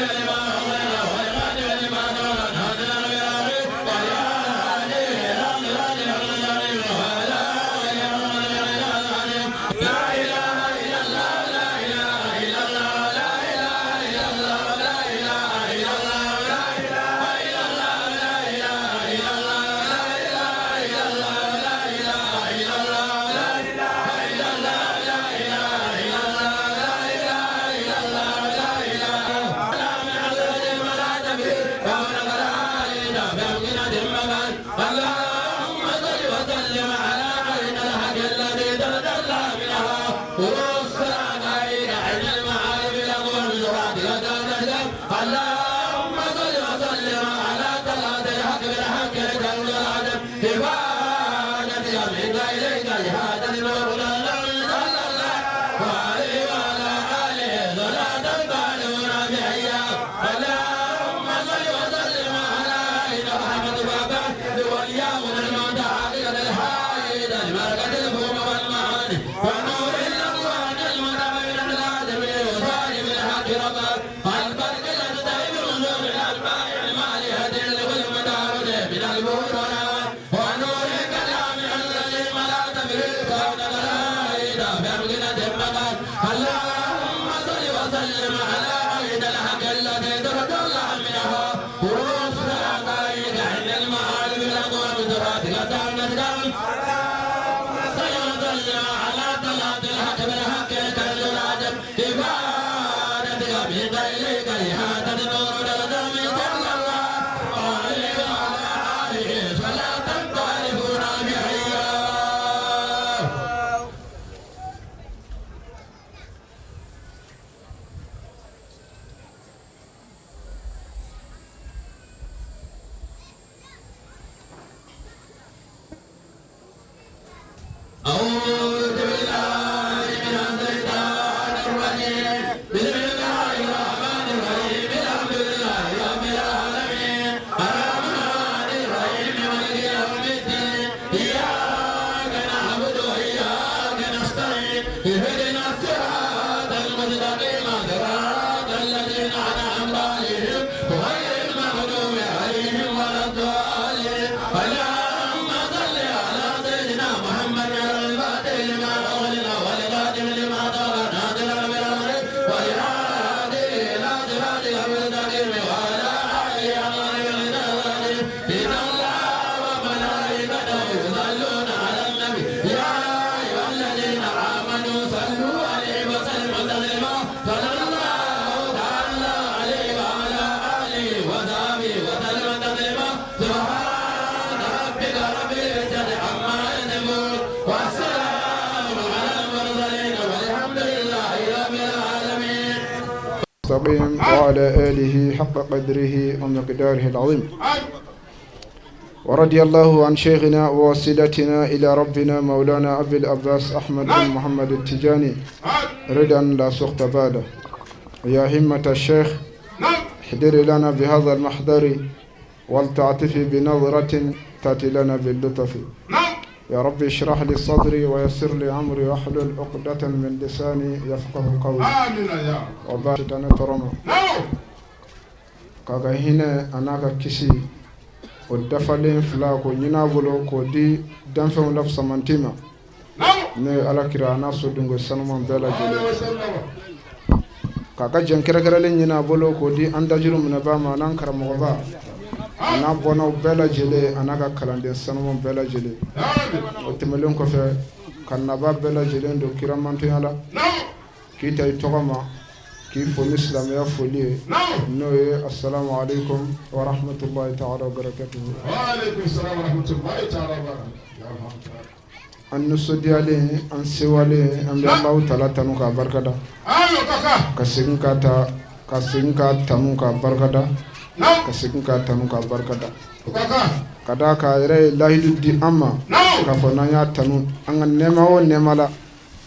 لما أغلق والخاتم لما سبق ناصر وعلى آله وعلى آله. لا إله إلا الله، لا إله إلا الله، لا إله إلا الله، لا إله إلا الله، لا إله إلا الله، لا إله إلا الله، لا إله إلا الله، لا إله إلا الله، لا إله إلا الله، لا إله إلا الله، لا إله إلا الله، لا إله. لا من عدد ولا تبير اللهم صل وسلم على عين الحق الذي تتجلى منها والصلاة عين المعارف الأقوال الزرات. اللهم صل وسلم على طلعة الحق بالحق لتنزل العدم إفادة منك إليك إهادة النور صلى الله عليه وعلى آله صلاة تعلمنا بحيا. اللهم صل وسلم على عين رحمة بابا والياء المتعالية الحائدة لبركة الفهم والمعاني ونور الأقوال المتبع من العالم وصاحب الحق ربا البرك الأبدي بنزول الألباء المالية لكل مدارس من البوران ونور كلام الذي ملأت به كون الرائد بأمكنة المقام. اللهم صل وسلم على عين الحق الذي تتطلع منه رؤوس العقائد عند المعارف الأقوام ذراتك دام. صل وسلم على طلعة الحق بالحق كل العدم إبادتك من إليك إهادة النور الأدم صلى الله عليه وعلى آله صلاة تعرفنا بحياه. أعوذ بالله من الشيطان الرجيم. بسم الله الرحمن الرحيم. الحمد لله رب العالمين الرحمن الرحيم مالك يوم الدين. إياك نعبد وإياك نستعين. اهدنا الصراط المستقيم صراط الذين أنعمت عليهم غير المستقيم وعلى آله حق قدره ومقداره العظيم. ورضي الله عن شيخنا ووسيلتنا إلى ربنا مولانا أبي العباس أحمد بن محمد التجاني رضا لا سخط بعده. يا همة الشيخ احضر لنا بهذا المحضر ولتعطفي بنظرة تأتي لنا باللطف. يا رب اشرح لي صدري ويسر لي أمري واحلل عقدة من لساني يفقه قولي. وبارك ترمى k'a ka hinɛ a n'a ka kisi o dafalen fila k'o ɲin'a bolo k'o di danfɛnw la fisamanti ma, n'o ye Ala kira a n'a sodenko sanuman bɛɛ lajɛlen, k'a ka jɛn kɛrɛnkɛrɛnlen ɲini a bolo k'o di an dajuru minɛbaa ma, a n'an karamɔgɔba, a n'a bɔnnaw bɛɛ lajɛlen, a n'a ka kalanden sanuman bɛɛ lajɛlen. O tɛmɛlen kɔfɛ, ka naba bɛɛ lajɛlen don kiramantonya la, k'i ta i tɔgɔ ma, k'i fo ni silamɛya foli ye, n'o ye assalamu alaikum wa rahmatullahi ta'ala wa barakatuhu. An nisɔndiyalen, an sewalen, an bɛ Alahu taala tanu k'a barikada, ka segin k'a ta, ka segin k'a tanu k'a barikada, ka segin k'a tanu k'a barikada, ka d'a kan a yɛrɛ ye lahidu di an ma k'a fɔ n'an y'a tanu an ka nɛɛma o nɛɛma la,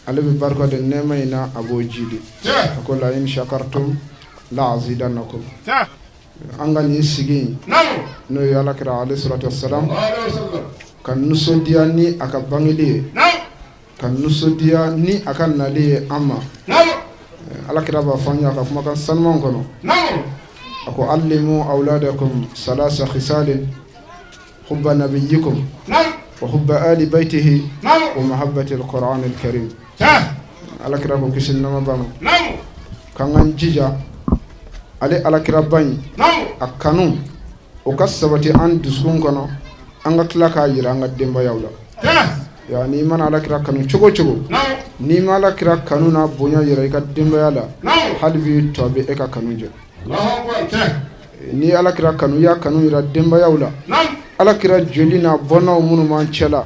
ale bɛ barika don nɛɛma in na, a b'o jidi. A ko la in shakartum la azidannakum. An ka nin sigi in, n'o ye Ala kira alayhi salatu wassalam ka nisɔndiya ni a ka bangeli ye, ka nisɔndiya ni a ka nali ye an ma. Ala kira b'a fɔ an ye a ka kumakan sanuman kɔnɔ, a ko allimu awladakum salasa khisalin hubba nabiyyikum wa hubba ali baytihi wa mahabbati alquran alkarim. Ala kira ko kisi nɛɛma b'a ma k'an k'an jija ale Ala kiraba in a kanu o ka sabati an dusukun kɔnɔ, an ka tila k'a yira an ka denbayaw la. Ya n'i mana Ala kira kanu cogo cogo, n'i ma Ala kira kanu n'a bonya yira i ka denbaya la, hali bi tɔ bɛ e ka kanu jɛ. N'i ye Ala kira kanu, i y'a kanu yira denbayaw la, Ala kira joli n'a bɔnnaw minnu b'an cɛ la,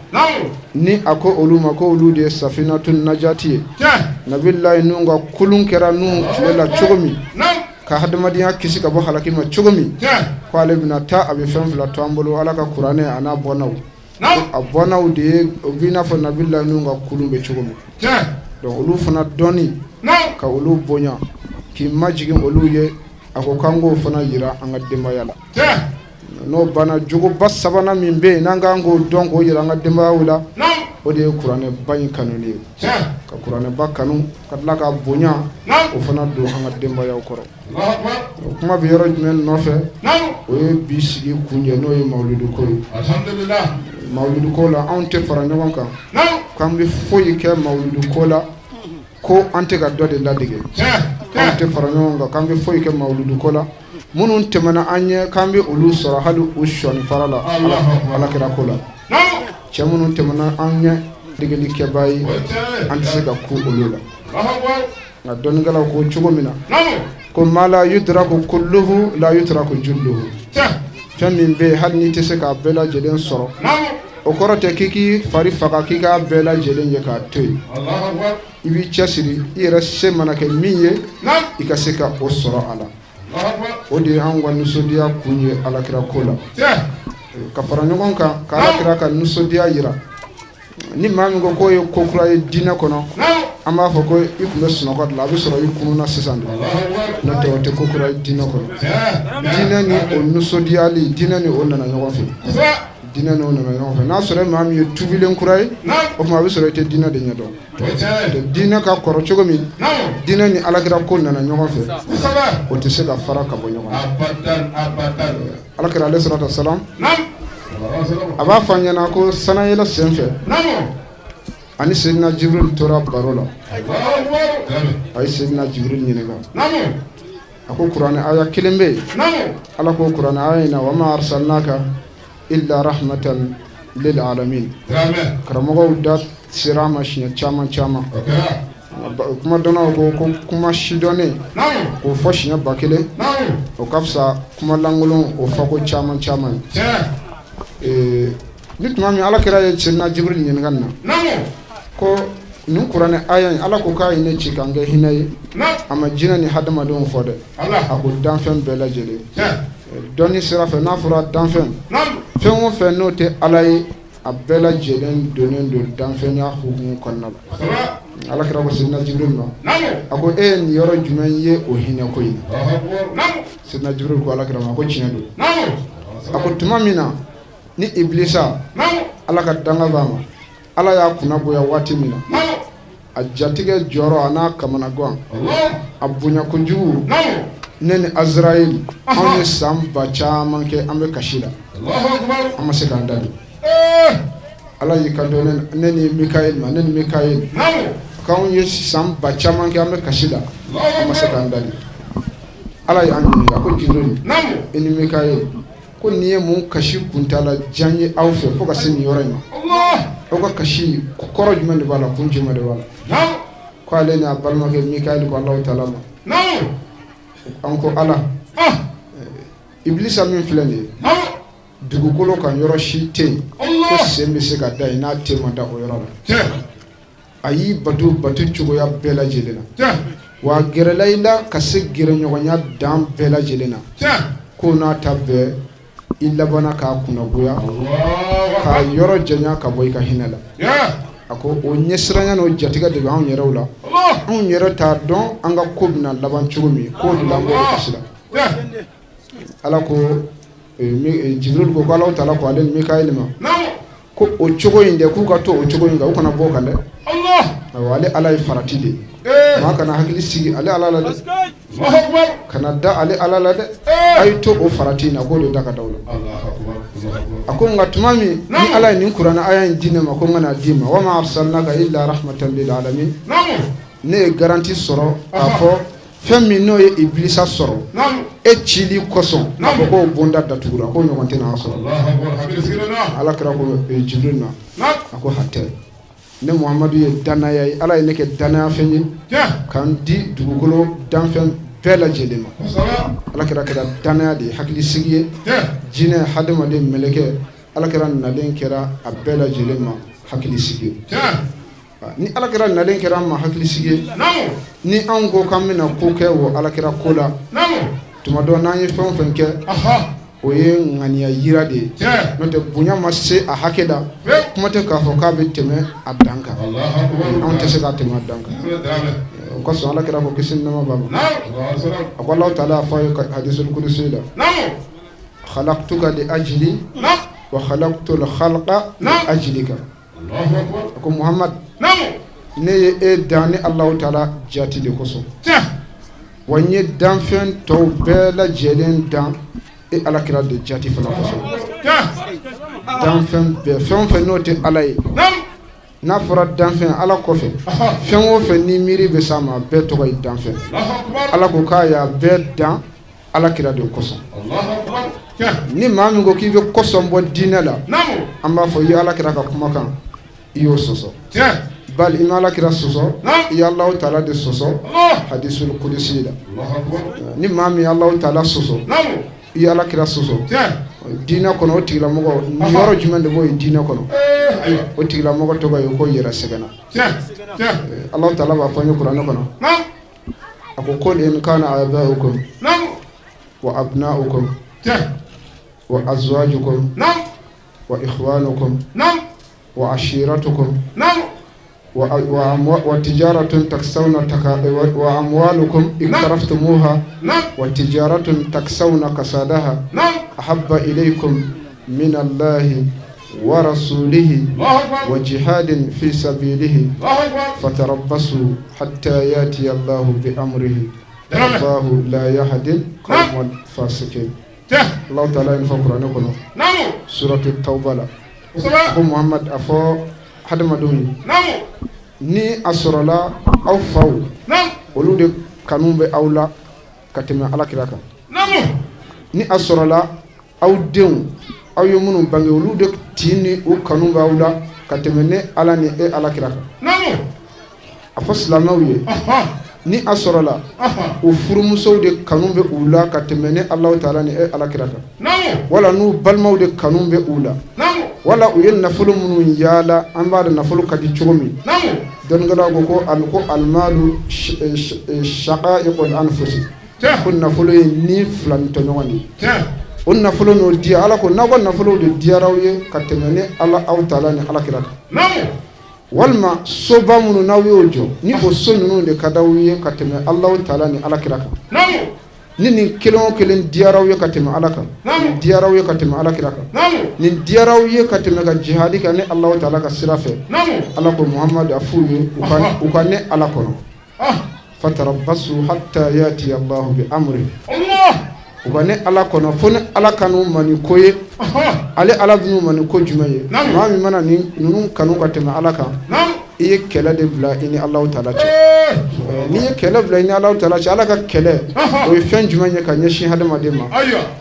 ni a ko olu ma ko olu de ye safinatu najati ye, nabilayi Nuhu ka kulun kɛra Nuhu tile la cogo min ka hadamadenya kisi ka bɔ halaki ma cogo min, ko ale bɛna taa a bɛ fɛn fila to an bolo, Ala ka kuranɛ a n'a bɔnnaw. A bɔnnaw de ye o b'i n'a fɔ nabilayi Nuhu ka kulun bɛ cogo min. Donc olu fana dɔnni, ka olu bonya, k'i majigin olu ye, a ko k'an k'o fana yira an ka denbaya la. N'o banna, jogoba sabanan min bɛ yen n'an k'an k'o dɔn k'o yira an ka denbayaw la, o de ye kuranɛba in kanuni ye, ka kuranɛba kanu ka tila ka bonya o fana don an ka denbayaw kɔrɔ. O kuma bɛ yɔrɔ jumɛn nɔfɛ? O ye bi sigi kun ye, n'o ye mawuludu ko ye. Mawuludu ko la, anw tɛ fara ɲɔgɔn kan k'an bɛ foyi kɛ mawuludu ko la ko an tɛ ka dɔ de ladege. K'an tɛ fara ɲɔgɔn kan k'an bɛ foyi kɛ mawuludu ko la minnu tɛmɛna an ɲɛ, k'an bɛ olu sɔrɔ hali u sɔni fara la Ala kira ko la. Cɛ minnu tɛmɛna an ɲɛ degeli kɛbaa ye, an tɛ se ka ku olu la. Nka dɔnnikɛlaw ko cogo min na ko ma la yudraku kulluhu la yutraku julluhu, fɛn min bɛ yen hali n'i tɛ se k'a bɛɛ lajɛlen sɔrɔ, o kɔrɔ tɛ k'i k'i fari faga k'i k'a bɛɛ lajɛlen ye k'a to yen. I b'i cɛsiri, i yɛrɛ se mana kɛ min ye, i ka se ka o sɔrɔ a la. O de ye an ka nisɔndiya kun ye Alakira ko la, ka fara ɲɔgɔn kan ka Alakira ka nisɔndiya yira. Ni maa min ko k'o ye ko kura ye diinɛ kɔnɔ, an b'a fɔ ko i tun bɛ sunɔgɔ de la, a bɛ sɔrɔ i kununna sisan de, n'o tɛ o tɛ ko kura ye diinɛ kɔnɔ. Diinɛ ni o nisɔndiyali, diinɛ ni o nana ɲɔgɔn fɛ, diinɛ n'o nana ɲɔgɔn fɛ. N'a sɔrɔ e maa min ye tubilen kura ye, o tuma a bɛ sɔrɔ i tɛ diinɛ de ɲɛdɔn. Diinɛ ka kɔrɔ cogo min, diinɛ ni Alakira ko nana ɲɔgɔn fɛ, o tɛ se ka fara ka bɔ ɲɔgɔn na. Alakira alayhi salatu wasalam a b'a fɔ an ɲɛna ko sanayɛlɛ sen fɛ, ani Seydina Jibril tora baro la. A ye Seydina Jibril ɲininka, a ko kuranɛ aya kelen bɛ yen, Ala ko kuranɛ aya in na wa ma arsalnaka illa rahmatan lil alamin. Karamɔgɔw da sera a ma siɲɛ caman caman. Kuma dɔnnaw ko ko kuma sidɔnnen k'o fɔ siɲɛ 1000, o ka fisa kuma lankolon o fɔ ko caman caman ye. Ni tuma min Ala kira ye Seydina Jibril ɲininka nin na ko Nin kuranɛ aya in, Ala ko k'a ye ne ci k'an kɛ hinɛ ye. A ma jinɛ ni hadamadenw fɔ dɛ, a ko danfɛn bɛɛ lajɛlen. Dɔnni sira fɛ, n'a fɔra danfɛn, fɛn o fɛn n'o tɛ Ala ye, a bɛɛ lajɛlen donnen don danfɛnya hukumu kɔnɔna la. Ala kira ko Sidina Jibril ma, a ko e ye nin yɔrɔ jumɛn ye o hinɛ ko in na? Sidina Jibril ko Ala kira ma ko tiɲɛ don. A ko tuma min na ni Ibilisa, Ala ka danga b'a ma, Ala y'a kunna goya waati min na, a jatigɛ jɔrɔ a n'a kamanagan, a bonya kojugu, ne ni Azraïl anw ye san ba caman kɛ an bɛ kasi la, an ma se k'an da don. Ala y'i kanto ne ni Mikael ma, ne ni Mikael k'anw ye san ba caman kɛ an bɛ kasi la, an ma se k'an da don. Ala y'an ɲininka ko Jibril, i ni Mikael, ko nin ye mun kasi kuntaala jan ye aw fɛ fo ka se nin yɔrɔ in ma? Aw ka kasi kɔrɔ jumɛn de b'a la, kun jumɛn de b'a la? Ko ale n'a balimakɛ Mikael ko Alahu taala ma, an ko Ala, Ibilisa min filɛ nin ye dugukolo kan, yɔrɔ si tɛ yen ko sen bɛ se ka da yen n'a ten ma da o yɔrɔ la. A y'i bato bato cogoya bɛɛ lajɛlen na, wa a gɛrɛla i la ka se gɛrɛɲɔgɔnya dan bɛɛ lajɛlen na. Ko n'a ta bɛɛ, i labanna k'a kunnagoya, k'a yɔrɔ janya ka bɔ i ka hinɛ la. A ko o ɲɛsiranya n'o jatigɛ de bɛ anw yɛrɛw la, anw yɛrɛ t'a dɔn an ka ko bɛna laban cogo min, k'o de la an b'o kasi la. Ala ko Jibril ko Alahu taala ko ale ni Mikael ma ko o cogo in dɛ, k'u ka to o cogo in kan, u kana bɔ o kan dɛ. Ayiwa, ale Ala ye farati de ye. Maa kana hakili sigi ale Ala la dɛ, kana da ale Ala la dɛ, a ye to o farati in na, k'o de da ka da la. A ko nka tuma min ni Ala ye nin kuranɛ aya in di ne ma ko n ka n'a d'i ma, wa ma arsalnaka illa rahmatan lil alamin, ne ye garantie sɔrɔ k'a fɔ fɛn min n'o ye Ibilisa sɔrɔ e cili kosɔn, a ko k'o bonda datugura, k'o ɲɔgɔn tɛna sɔrɔ. Ala kira ko Jibril ma, a ko hatɛ, ne Muhamadu ye danaya ye, Ala ye ne kɛ danaya fɛn ye k'an di dugukolo danfɛn bɛɛ lajɛlen ma. Ala kira kɛra danaya de ye, hakilisigi ye, jinɛ, hadamaden, mɛlɛkɛ, Ala kira nalen kɛra a bɛɛ lajɛlen ma hakilisigi ye. Ni ala kira nalen kɛra an ma hakilisigi ye, ni anw ko k'an bɛna ko kɛ o alakira ko la, tuma dɔ n'an ye fɛn o fɛn kɛ, o ye ŋaniya yira de ye, n'o tɛ bonya ma se a hakɛ la, kuma tɛ k'a fɔ k'a bɛ tɛmɛ a dan kan, anw tɛ se k'a tɛmɛ a dan kan. O kosɔn ala kira ko kisi ni nɛɛma b'a ma, a ko Alahu taala y'a fɔ a ye hadisul kudusi la, khalaqtuka li ajli wa khalaqtul khalqa li ajlika. A ko Muhamad, ne ye e dan ni Alahu taala jati de kosɔn, wa n ye danfɛn tɔw bɛɛ lajɛlen dan e alakira de jati fana kosɔn. Danfɛn bɛɛ, fɛn o fɛn n'o tɛ Ala ye, n'a fɔra danfɛn Ala kɔfɛ, fɛn o fɛn ni miiri bɛ s'a ma, a bɛɛ tɔgɔ ye danfɛn. Ala ko k'a y'a bɛɛ dan ala kira de kosɔn. Ni maa min ko k'i bɛ kosɔn bɔ diinɛ la, an b'a fɔ i ye ala kira ka kumakan i y'o sɔsɔ. Bali i ma ala kira sɔsɔ, i ye Alahu taala de sɔsɔ hadisul kudusi la. Ni maa min ye Alahu taala sɔsɔ, i ye ala kira sɔsɔ diinɛ kɔnɔ, o tigilamɔgɔ niyɔrɔ jumɛn de b'o ye diinɛ kɔnɔ? O tigilamɔgɔ tɔgɔ ye ko yɛrɛ sɛgɛnna. Alahu taala b'a fɔ an ye kuranɛ kɔnɔ, a ko qul in kana aba'ukum wa abna'ukum wa azwajukum wa ikhwanukum wa ashiratukum wa tijaratun taksawna wa amwalukum iktaraftumuha wa tijaratun taksawna kasadaha ahabba ilaykum min Allahi wa rasulihi wa jihadin fi sabilihi fatarabbasu hatta yati Allahu bi amrihi wallahu la yahdi al-qawmal fasiqin. Allahu taala ye nin fɔ kuranɛ kɔnɔ suratu tawba la. Ko Muhammad a fɔ hadamadenw ye, ni a sɔrɔla aw faw olu de kanu bɛ aw la ka tɛmɛ ala kira kan, ni a sɔrɔla aw denw aw ye minnu bange olu de tin ni u kanu b'aw la ka tɛmɛ ne ala ni e ala kira kan, a fɔ silamɛw ye, ni a sɔrɔla u furumusow de kanu bɛ u la ka tɛmɛ ne Alahu taala ni e ala kira kan, wala n'u balimaw de kanu bɛ u la, wala u ye nafolo minnu yaala, an b'a dɔn nafolo ka di cogo min. Dɔnnikɛlaw ko ko almalu shaqaiqul anfusi, ko nafolo ye ni fila ni tɔɲɔgɔn de ye. O nafolo n'o diya, Ala ko n'aw ka nafolo de diyara aw ye ka tɛmɛ ni Ala aw taala ni Ala kira kan, walima soba minnu n'aw y'o jɔ, ni o so ninnu de ka d'aw ye ka tɛmɛ Alahu taala ni Ala kira kan, ni nin kelen o kelen diyara aw ye ka tɛmɛ Ala kan, nin diyara aw ye ka tɛmɛ Ala kira kan, nin diyara aw ye ka tɛmɛ ka jihadi kan ni Alahu taala ka sira fɛ, Ala ko Muhamadu a f'u ye u ka ne Ala kɔnɔ. Fatarabbasu hatta yati Allahu bi amri, u ka ne Ala kɔnɔ fo ni Ala ka n'u ma ni ko ye. Ale Ala bɛ n'u ma ni ko jumɛn ye? Maa min mana ninnu kanu ka tɛmɛ Ala kan, i ye kɛlɛ de bila i ni Alahu taala cɛ. N'i ye kɛlɛ bila i ni Alahu taala cɛ, Ala ka kɛlɛ o ye fɛn jumɛn ye ka ɲɛsin hadamaden ma?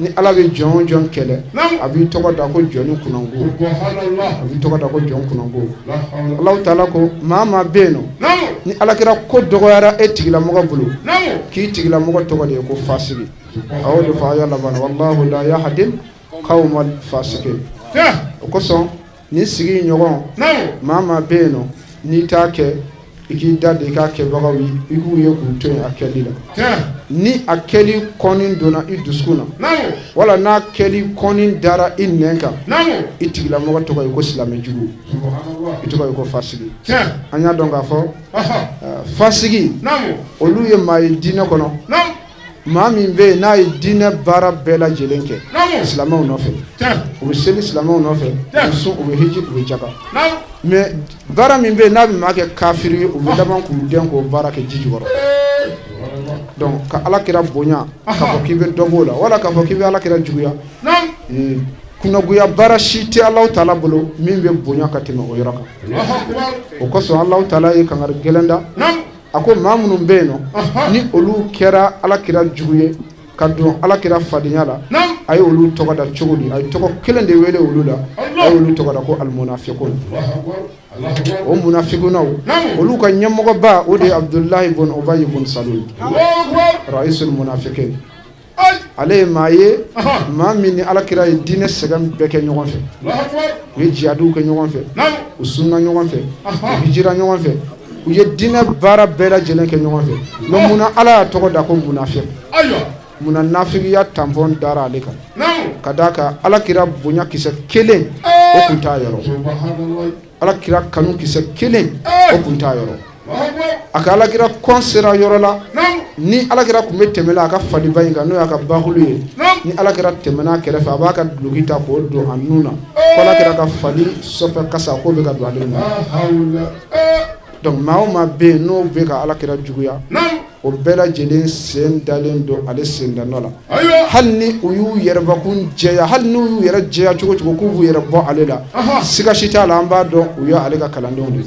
Ni Ala bɛ jɔn o jɔn kɛlɛ, a b'i tɔgɔ da ko jɔnni kunnango, a b'i tɔgɔ da ko jɔn kunnango. Alahu taala ko maa maa bɛ yen nɔ ni Alakira ko dɔgɔyara e tigilamɔgɔ bolo, k'i tigilamɔgɔ tɔgɔ de ye ko fasigi. A y'o de fɔ aya laban na, wallahu la yahdil qawmal fasikin. O kosɔn nin sigi ɲɔgɔn, maa maa bɛ yen nɔ n'i t'a kɛ, i k'i da de i k'a kɛbagaw ye, i k'u ye k'u to yen a kɛli la. Ni a kɛli kɔni donna i dusukun na, wala n'a kɛli kɔni dara i nɛn kan, i tigilamɔgɔ tɔgɔ ye ko silamɛjugu, i tɔgɔ ye ko fasigi. An y'a dɔn k'a fɔ fasigi olu ye maa ye diinɛ kɔnɔ, maa min bɛ yen n'a ye diinɛ baara bɛɛ lajɛlen kɛ silamɛw nɔfɛ, u bɛ seli silamɛw nɔfɛ, u bɛ sun, u bɛ hiji, u bɛ jaka, mais baara min bɛ yen n'a bɛ maa kɛ kafiri ye, u bɛ laban k'u dɛn k'o baara kɛ ji jukɔrɔ. Donc ka Ala kira bonya, k'a fɔ k'i bɛ dɔ b'o la, wala k'a fɔ k'i bɛ Ala kira juguya, kunnagoya baara si tɛ Alahu taala bolo min bɛ bonya ka tɛmɛ o yɔrɔ kan. O kosɔn Alahu taala ye kangari gɛlɛn da. A ko maa minnu bɛ yen nɔ ni olu kɛra Ala kira jugu ye ka don Ala kira fadenya la, a ye olu tɔgɔ da cogo di? A ye tɔgɔ kelen de wele olu la, a ye olu tɔgɔ da ko almunafiqun. O munafikunaw, olu ka ɲɛmɔgɔba o de ye Abudulayi bun Ubayi bun Salul, raisul munafiqin. Ale ye maa ye, maa min ni Ala kira ye diinɛ sɛgɛn bɛɛ kɛ ɲɔgɔn fɛ. U ye jihadiw kɛ ɲɔgɔn fɛ, u sunna ɲɔgɔn fɛ, u hijira ɲɔgɔn fɛ, u ye diinɛ baara bɛɛ lajɛlen kɛ ɲɔgɔn fɛ. Mais munna Ala y'a tɔgɔ da ko munafiq? Munna nafigiya tanpɔn dara ale kan? Ka d'a kan Ala kira bonya kisɛ kelen o tun t'a yɔrɔ, Ala kira kanu kisɛ kelen o tun t'a yɔrɔ. A ka Alakira kɔn sera yɔrɔ la, ni Alakira tun bɛ tɛmɛ la a ka faliba in kan, n'o y'a ka bakulu ye, ni Alakira tɛmɛna a kɛrɛfɛ, a b'a ka duloki ta k'o don a nun na, ko Alakira ka fali sɔfɛ kasa k'o bɛ ka don ale nun na. Donc maa o maa bɛ yen n'o bɛ ka Alakira juguya, o bɛɛ lajɛlen sen dalen don ale senda nɔ la. Hali ni u y'u yɛrɛbakun jɛya, hali n'u y'u yɛrɛ jɛya cogo cogo k'u b'u yɛrɛ bɔ ale la, siga si t'a la, an b'a dɔn u ye ale ka kalandenw de ye.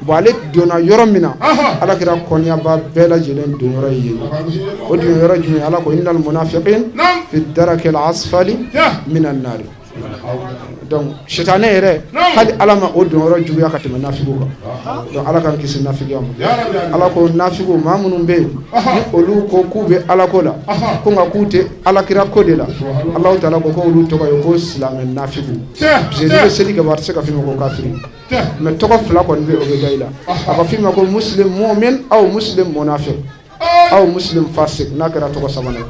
Bon, ale donna yɔrɔ min na, Ala kira kɔniyaba bɛɛ lajɛlen don yɔrɔ ye yen. O don yɔrɔ jumɛn? Ala ko innal munafiqin fi darakil asfali minan nari. Donc sitanɛ yɛrɛ, hali Ala ma o don yɔrɔ juguya ka tɛmɛ nafigiw kan. Donc Ala k'an kisi nafigiya ma. Ala ko nafigiw, maa minnu bɛ yen ni olu ko k'u bɛ Ala ko la, ko nka k'u tɛ Ala kira ko de la, Alahu taala ko olu tɔgɔ ye ko silamɛ nafigiw. Parce que n'i bɛ seli kɛ, a tɛ se ka f'i ma ko kafiri. Mais tɔgɔ fila kɔni bɛ, o bɛ da i la. A ka f'i ma ko muslim mu'min aw muslim munafiq aw muslim fasik, n'a kɛra tɔgɔ sabanan.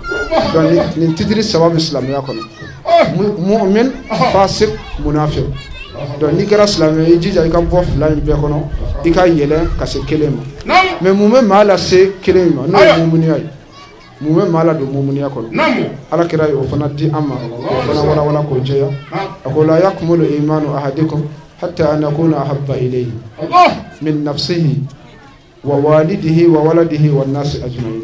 Donc nin titiri saba bɛ silamɛya kɔnɔ: mu'min, fasik, munafiq. Donc n'i kɛra silamɛ, i jija i ka bɔ fila in bɛɛ kɔnɔ, i ka yɛlɛn ka se kelen ma. Mais mun bɛ maa lase kelen in ma? N'o ye mumuniya ye. Mun bɛ maa ladon mumuniya kɔnɔ? Ala kira ye o fana di an ma, o fana walawala k'o jɛya. A ko la yakmulu imanu ahadikum hatta an akuna ahabba ilayhi min nafsihi wa walidihi wa waladihi wa nasi ajma'in.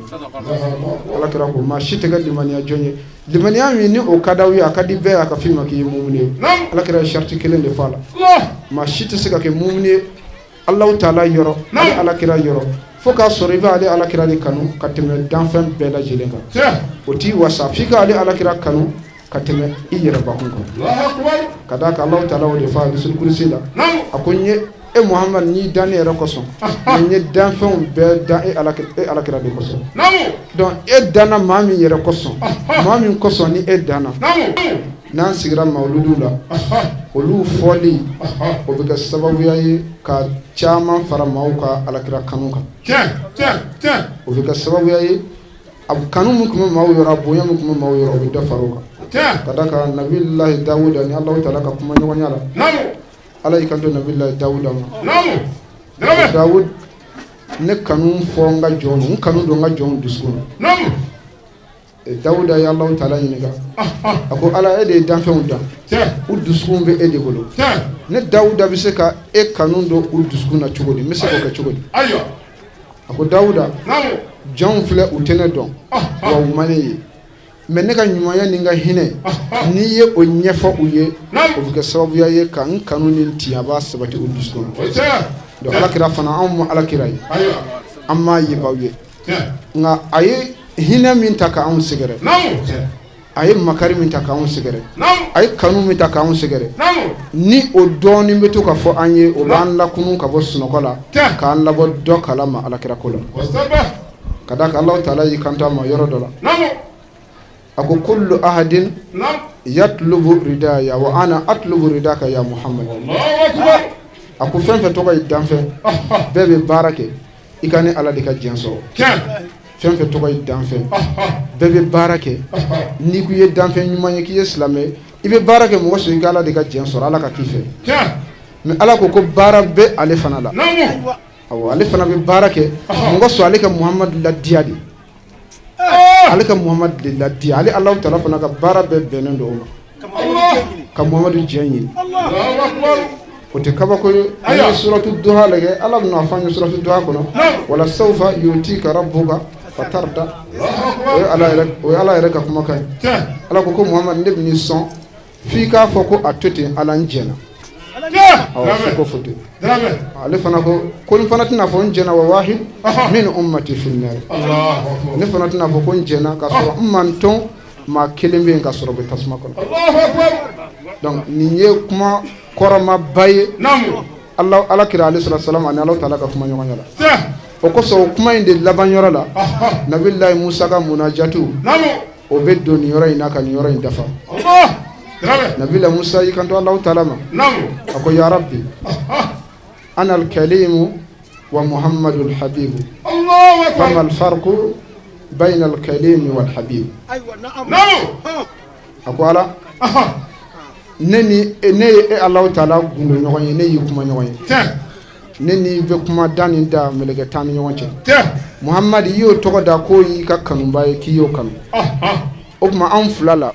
Ala kira ko maa si tɛ kɛ limaniya jɔn ye, limaniya min ni o ka d'aw ye, a ka di bɛɛ ye, a ka f'i ma k'i ye mumuni ye. Ala kira ye sariti kelen de fɔ a la: maa si tɛ se ka kɛ mumuni ye Alahu taala yɔrɔ, ale Ala kira yɔrɔ, fo k'a sɔrɔ i bɛ ale Ala kira de kanu ka tɛmɛ danfɛn bɛɛ lajɛlen kan. O t'i wasa f'i ka ale Ala kira kanu ka tɛmɛ i yɛrɛbakun kan. Ka d'a kan Alahu taala o de fɔ hadisul kurusi la. A ko n ye e Muhamadu n'i dan ne yɛrɛ kosɔn, n ye danfɛnw bɛɛ dan e Ala kira de kosɔn. Donc e danna maa min yɛrɛ kosɔn, maa min kosɔn ni e danna. N'an sigira mawuludu la, olu fɔli o bɛ kɛ sababuya ye ka caman fara maaw ka alakira kanu kan. O bɛ kɛ sababuya ye, a kanu min tun bɛ maaw yɔrɔ, a bonya min tun bɛ maaw yɔrɔ, o bɛ dɔ fara o kan. Ka d'a kan Nabilahi Dawuda ni Alahu taala ka kuma ɲɔgɔnya la, Ala y'i kanto Nabilahi Dawuda ma, Dawud, ne kanu fɔ n ka jɔnw, n kanu don n ka jɔnw dusukun na. Dawuda ye Alahu taala ɲininka, a ko Ala, e de ye danfɛnw dan, u dusukun bɛ e de bolo, ne Dawuda bɛ se ka e kanu don u dusukun na cogo di? N bɛ se k'o kɛ cogo di? A ko Dawuda, jɔnw filɛ, u tɛ ne dɔn wa u ma ne ye, mais ne ka ɲumanya ni n ka hinɛ, n'i ye o ɲɛfɔ u ye, o bɛ kɛ sababuya ye ka n kanu ni tiyaba sabati u dusukun na. Donc Ala kira fana, anw ma Ala kira ye, an m'a yebaw ye, nka a ye hinɛ min ta k'anw sɛgɛrɛ, a ye makari min ta k'anw sɛgɛrɛ, a ye kanu min ta k'anw sɛgɛrɛ, ni o dɔɔnin bɛ to ka fɔ an ye, o b'an lakunun ka bɔ sunɔgɔ la, k'an labɔ dɔ kalama alakira ko la. Ka d'a kan Alahu taala y'i kanto a ma yɔrɔ dɔ la, a ko kullu ahadin yatlubu ridaya wa ana atlubu ridaka ya Muhammad. A ko fɛn fɛn tɔgɔ ye danfɛn, bɛɛ bɛ baara kɛ i ka ne Ala de ka diɲɛ sɔrɔ. Fɛn fɛn tɔgɔ ye danfɛn, bɛɛ bɛ baara kɛ, n'i ko i ye danfɛn ɲuman ye, k'i ye silamɛ, i bɛ baara kɛ mɔgɔ sɔrɔ i ka Ala de ka diɲɛ sɔrɔ, Ala ka k'i fɛ. Mais Ala ko ko baara bɛ ale fana la. Awɔ, ale fana bɛ baara kɛ mɔgɔ sɔrɔ ale ka Muhamadu ladiya de, ale ka Muhamadu de ladiya. Ale Alahu taala fana ka baara bɛɛ bɛnnen don o ma, ka Muhamadu diɲɛ ɲini. O tɛ kabako ye. An ye suratu duha lajɛ, Ala bɛna a fɔ an ye suratu duha kɔnɔ, wala sawfa yutika rabbuka fatarda. O ye Ala yɛrɛ, o ye Ala yɛrɛ ka kumakan ye. Ala ko ko Muhamadu, ne bɛn'i sɔn f'i k'a fɔ ko a to ten, Ala, n jɛna. Awɔ, f'i k'o fɔ ten. Ale fana ko ko n fana tɛna fɔ n jɛna wa wahid min ummati fi nar. Ne fana tɛna fɔ ko n jɛna k'a sɔrɔ n mantɔn maa kelen bɛ yen ka sɔrɔ bɛ tasuma kɔnɔ. Donc nin ye kuma kɔrɔmaba ye Ala, Ala kira alayhi salatu salam ani Alahu taala ka kuma ɲɔgɔnya la. O kosɔn o kuma in de laban yɔrɔ la, Nabilayi Musa ka munajatu o bɛ don nin yɔrɔ in na ka nin yɔrɔ in dafa. Nabila Musa y'i kanto Alahu taala ma, a ko ya Rabbi ana al-kalimu wa Muhammadu al-habibu fama al-farqu bayna al-kalimi wal-habib. A ko Ala, ne ni ne ye e Alahu taala gundo ɲɔgɔn ye, ne y'i kuma ɲɔgɔn ye, ne ni bɛ kuma da ni da mɛlɛkɛ tan ni ɲɔgɔn cɛ. Muhamadu, i y'o tɔgɔ da k'o y'i ka kanuba ye, k'i y'o kanu. O tuma anw fila la,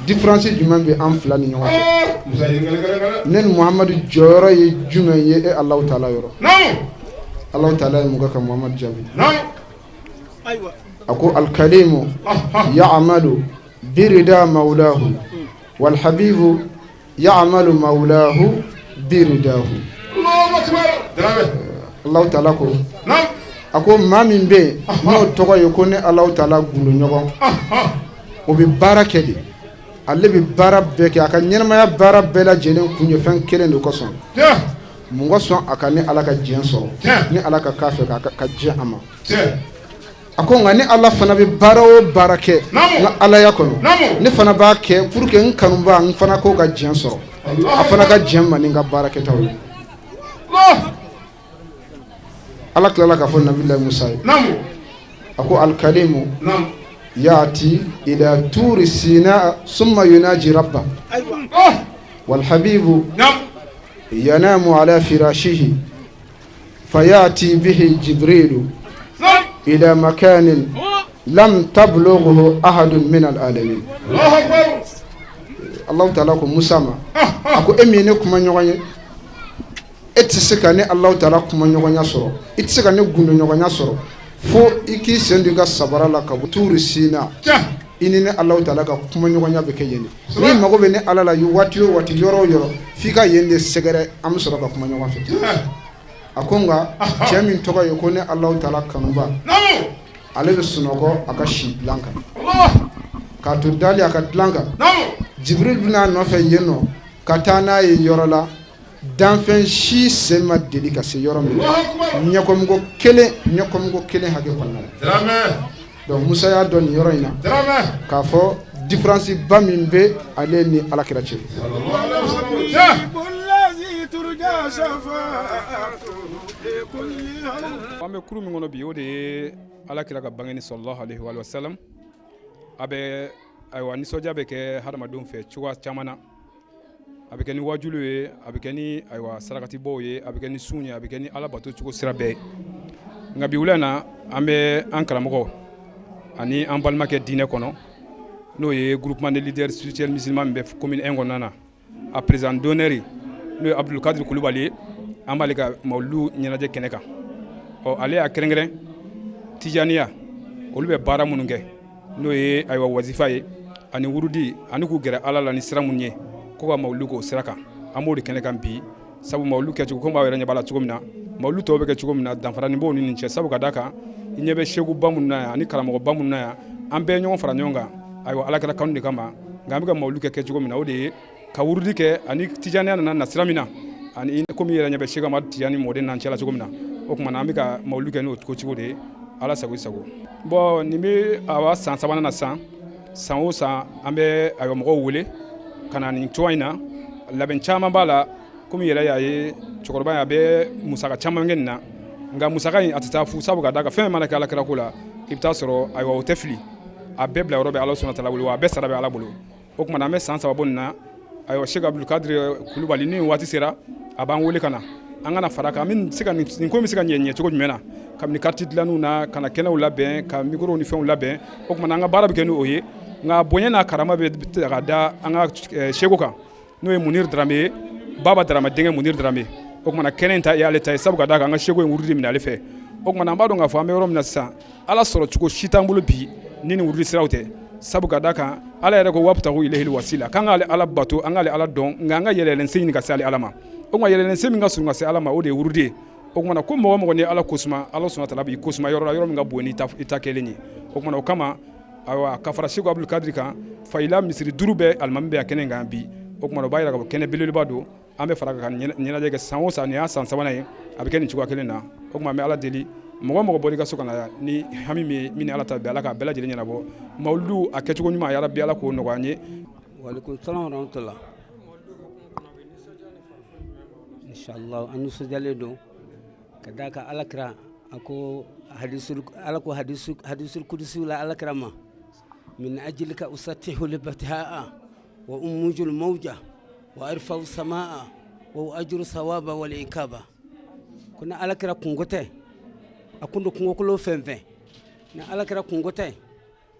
différence jumɛn bɛ an fila ni ɲɔgɔn cɛ? Ne ni Muhamadu jɔyɔrɔ ye jumɛn ye e Alahu taala yɔrɔ? Alahu taala ye mun kɛ ka Muhamadu jaabi? A ko alikalimu ya'amalu birida mawulahu walhabibu ya'amalu mawulahu biridahu. Alahu taala ko, a ko maa min bɛ yen n'o tɔgɔ ye ko ne Alahu taala gundo ɲɔgɔn, o bɛ baara kɛ de, ale bɛ baara bɛɛ kɛ, a ka ɲɛnamaya baara bɛɛ lajɛlen kun ye fɛn kelen de kosɔn. Mun kosɔn? A ka ne Ala ka diɲɛ sɔrɔ, ni Ala ka k'a fɛ ka diɲɛ a ma. A ko nka ni Ala fana bɛ baara o baara kɛ n ka alaya kɔnɔ, ne fana b'a kɛ pour que n kanuba n fana k'o ka diɲɛ sɔrɔ, a fana ka diɲɛ ma ni n ka baara kɛtaw ye. Ala tilala k'a fɔ Nabilayi Musa ye, a ko alikalimu yati ila turi sina summa yunaji rabba walhabibu yanamu ala firashihi fayati bihi jibrilu ila makanin lam tablughu ahadun min alalamin. Allahu taala ko Musa ma, a ko e min ye ne kuma ɲɔgɔn ye, e tɛ se ka ne Allahu taala kuma ɲɔgɔnya sɔrɔ, i tɛ se ka ne gundo ɲɔgɔnya sɔrɔ fo i k'i sen don i ka sabara la ka bɔ Turi Sina, i ni ne Allahu taala ka kuma ɲɔgɔnya bɛ kɛ yen. N'i mago bɛ ne Ala la waati o waati, yɔrɔ o yɔrɔ, f'i ka yen de sɛgɛrɛ, an bɛ sɔrɔ ka kuma ɲɔgɔn fɛ. A ko nka cɛ min tɔgɔ ye ko ne Alahu taala kanuba, ale bɛ sunɔgɔ a ka si dilan kan, k'a to dali a ka dilan kan, Jibril bɛna a nɔfɛ yen nɔ ka taa n'a ye yɔrɔ la danfɛn si sen ma deli ka se yɔrɔ min na, ɲɛkɔmɔgɔ kelen, ɲɛkɔmɔgɔ kelen hakɛ kɔnɔna la. Donc Musa y'a dɔn nin yɔrɔ in na k'a fɔ Différence ba min bɛ ale ni alakira cɛ. An bɛ kuru min kɔnɔ bi, o de ye alakira ka bangeni sallallahu alaihi wa sallam. A bɛ ayiwa nisɔndiya bɛ kɛ hadamadenw fɛ cogoya caman na. A bɛ kɛ ni wajulu ye, a bɛ kɛ ni ayiwa sarakatibɔw ye, a bɛ kɛ ni sun ye, a bɛ kɛ ni ala bato cogo sira bɛɛ ye. Nka bi wula in na, an bɛ an karamɔgɔ ani an balimakɛ diinɛ kɔnɔ, n'o ye groupement de leaders spirituels musulmans min bɛ commune 1 kɔnɔna na, a président d'honneur, n'o ye Abdul Kulubali ye. An b'ale ka mawuludu ɲɛnajɛ kɛnɛ kan. Ɔ, ale y'a kɛrɛnkɛrɛn tijaniya, olu bɛ baara minnu kɛ, n'o ye ayiwa wazifa ye ani wurudi ani k'u gɛrɛ ala la ni sira minnu ye, ko ka mawuludu k'o sira kan. An b'o de kɛnɛ kan bi, sabu mawuludu kɛcogo, komi aw yɛrɛ ɲɛ b'a la cogo min na, mawuludu tɔw bɛ kɛ cogo min na, danfara ni b'o ni nin cɛ, sabu ka d'a kan i ɲɛ bɛ sekuba minnu na yan ani karamɔgɔba minnu na yan, an bɛɛ ɲɔgɔn fara ɲɔgɔn kan ayiwa alakira kanu de kama. Nka an bɛ ka mawuludu kɛ cogo min na, o de ye ka wurudi kɛ ani tijaniya nana na sira min na, ani komi i yɛrɛ ɲɛ bɛ Sɛki Amadu Tijani mɔden n'an cɛla cogo min na. O tuma na, an bɛ ka mawuludu kɛ n'o cogo de ye. Ala sago i sago. Bon, nin bɛ awa san sabanan na. San san o san, an bɛ ayiwa mɔgɔw wele ka na nin cogoya in na. Labɛn caman b'a la. Komi yɛrɛ y'a ye, cɛkɔrɔba in a bɛ musaka caman kɛ nin na, nka musaka in a tɛ taa fu, sabu ka d'a kan fɛn mana kɛ alakira ko la, i bɛ taa sɔrɔ ayiwa o tɛ fili, a bɛɛ bila yɔrɔ bɛ Ala subahana taala bolo, wa a bɛɛ sara bɛ Ala bolo. O tuma na, an bɛ san 3 bɔ nin na. Ayiwa, Sɛki Abdul Kulubali, ni waati sera, a b'an wele ka na, an kana fara kan, an bɛ se ka nin ko bɛ se ka ɲɛ cogo jumɛn na, kabini carte dilanniw na, ka na kɛnɛw labɛn, ka micro ni fɛnw labɛn. O tuma na, an ka baara bɛ kɛ n'o ye. Nka bonya n'a karama bɛ ka da an ka seko kan, n'o ye Munir Darame ye, Baba Darama denkɛ Munir Darame. O tuma na, kɛnɛ in ta y'ale ta ye, sabu ka d'a kan an ka seko ye wurudi minɛ ale fɛ. O tuma na, an b'a dɔn k'a fɔ an bɛ yɔrɔ min na sisan, ala sɔrɔ cogo si t'an bolo bi ni nin wurudi siraw tɛ, sabu ka d'a kan ala yɛrɛ ko wabtagu ilayhil wasila, k'an k'ale ala bato, an k'ale ala dɔn, nka an ka yɛlɛyɛlɛnsen ɲini ka se ale ala ma. O tuma, yɛlɛyɛlɛnsen min ka surun ka se ala ma, o de ye wurudi ye. O tuma na, ko mɔgɔ mɔgɔ ni ala kosuma, ala subahana taala b'i kosuma yɔrɔ la, yɔrɔ min ka bon ni i ta kɛlen ye. O tuma na, o kama ayiwa, ka fara Seko Abdul Kadiri kan, fayila misiri 5 bɛɛ alimami bɛ a kɛnɛ kan bi. O tuma na, o b'a yira k'a fɔ kɛnɛ belebeleba don. An bɛ fara ka ɲɛnajɛ kɛ san o san. Nin y'a san sabanan ye a bɛ kɛ nin cogoya kelen na. O tuma, an bɛ ala deli, mɔgɔ mɔgɔ bɔra i ka so ka na ni hami min ye, min ni ala ta bɛɛ, ala k'a bɛɛ lajɛlen ɲɛnabɔ. Mawuludu a kɛcogo ɲuman, yarabi ala k'o nɔgɔya an ye. Walekum salam wa rahmatullah. Inshallah, an nisɔndiyalen don ka d'a kan ala kira a ko hadisul, ala ko hadisul, hadisul kudusi la ala kira ma: min ajlika usattihu libatihaa wa umujul mawja wa arfa'u samaa wa ajru sawaba wal ikaba. Ko ni ala kira kunko tɛ, a kun don kungokolo fɛn fɛn, ni ala kira kunko tɛ,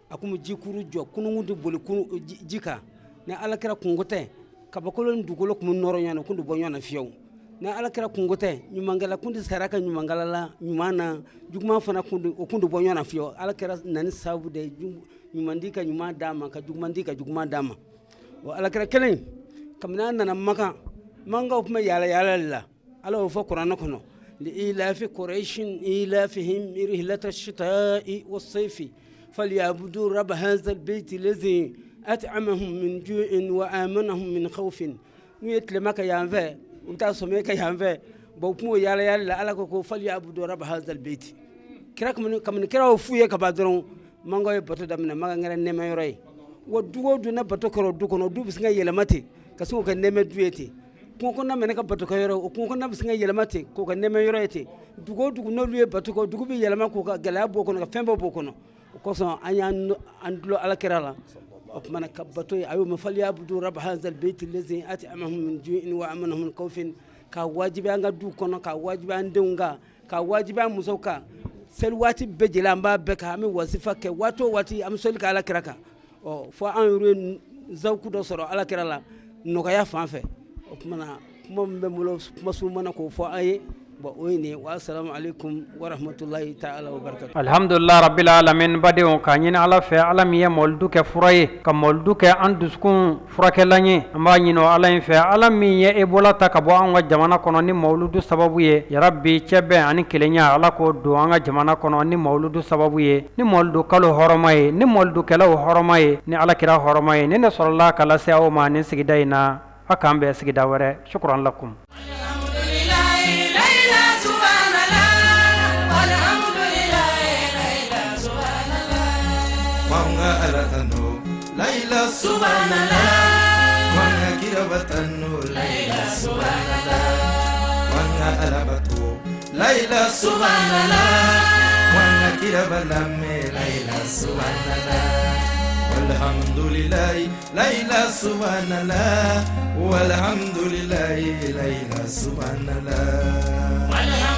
a kun bɛ jikuru jɔ, kunungun tɛ boli kunu ji kan. Ni ala kira kunko tɛ, kabakolo ni dugukolo kun bɛ nɔrɔ ɲɔgɔn na, kun tɛ bɔ ɲɔgɔn na fiyewu. Ni ala kira kunko tɛ, ɲumankɛla kun tɛ sara ka ɲumankɛla la ɲuman na, juguman fana kun o kun tɛ bɔ ɲɔgɔn na fiyewu. Ala kira nani sababu de ye ɲuman di ka ɲuman d'a ma, ka juguman di ka juguman d'a ma. O ala kira kelen, kabini a nana Makan, Makankaw tun bɛ yaala yaala de la. Ala y'o fɔ kuranɛ kɔnɔ: li'ilafi quraishin ilafihim rihlata shita'i was-sayfi falyabudu rabb hadha al-bayti alladhi at'amahum min ju'in wa amanahum min khawfin. N'u ye tilema kɛ yan fɛ, u bɛ taa sɔmiya kɛ yan fɛ. Bon, u tun b'o yaala yaala la. Ala ko ko falyabudu rabb hadha al-bayti. Kira kabini kira y'o f'u ye ka ban dɔrɔn, Mankaw ye bato daminɛ. Makan kɛra nɛɛma yɔrɔ ye. Wa du o du ne bato kɛra o du kɔnɔ, du bɛ sin ka yɛlɛma ten ka se k'o kɛ nɛɛmɛ du ye ten. Kungo kɔnɔna minɛ ka bato kɛ yɔrɔ, o kungo kɔnɔna bɛ sin ka yɛlɛma ten k'o kɛ nɛɛmɛ yɔrɔ ye ten. Dugu o dugu n'olu ye bato kɛ, o dugu bɛ yɛlɛma k'o ka gɛlɛya b'o kɔnɔ, ka fɛn bɛɛ b'o kɔnɔ. O kosɔn an y'an an dulon ala kira la. O tuma na, ka bato ye a y'o mɛn: falyabudu rabb hadha al-bayti alladhi at'amahum min ju'in wa amanahum min khawfin. Ka wajibi an ka du kɔnɔ, ka wajibi an denw kan, ka wajibi an musow kan. Seli waati bɛɛ jɛlen, an b'a bɛɛ kan, an bɛ wasifa kɛ waati o waati, an bɛ sɔli kɛ ala kira kan. Ɔ, fo an yɛrɛ ye zawuku dɔ sɔrɔ ala kira la nɔgɔya fan fɛ. O tuma na, kuma min bɛ n bolo, kuma surumana k'o fɔ an ye, bon, o ye nin ye. Wa salamu aleykum wa rahmatulahi ta'ala wa barakatu. Alhamdulillah rabbil alamin. Badenw, k'a ɲini ala fɛ, ala min ye mɔlidu kɛ fura ye, ka mɔlidu kɛ an dusukun furakɛlan ye, an b'a ɲini o ala in fɛ, ala min ye Ebola ta ka bɔ an ka jamana kɔnɔ ni mawuludu sababu ye, yarabi cɛbɛn ani kelenya, ala k'o don an ka jamana kɔnɔ ni mawuludu sababu ye, ni mɔlidu kalo hɔrɔma ye, ni mɔlidukɛlaw hɔrɔma ye, ni alakira hɔrɔma ye. Ni ne sɔrɔla ka lase aw ma nin sigida in na, a k'an bɛn sigida wɛrɛ. Shukran lakum. Ala tanu. Laila subhanallah Wanga kirabatanu Laila subhanallah Wanga alabatu Laila subhanallah Wanga kirabalame Laila subhanallah Walhamdulillah Laila subhanallah Walhamdulillah Laila subhanallah.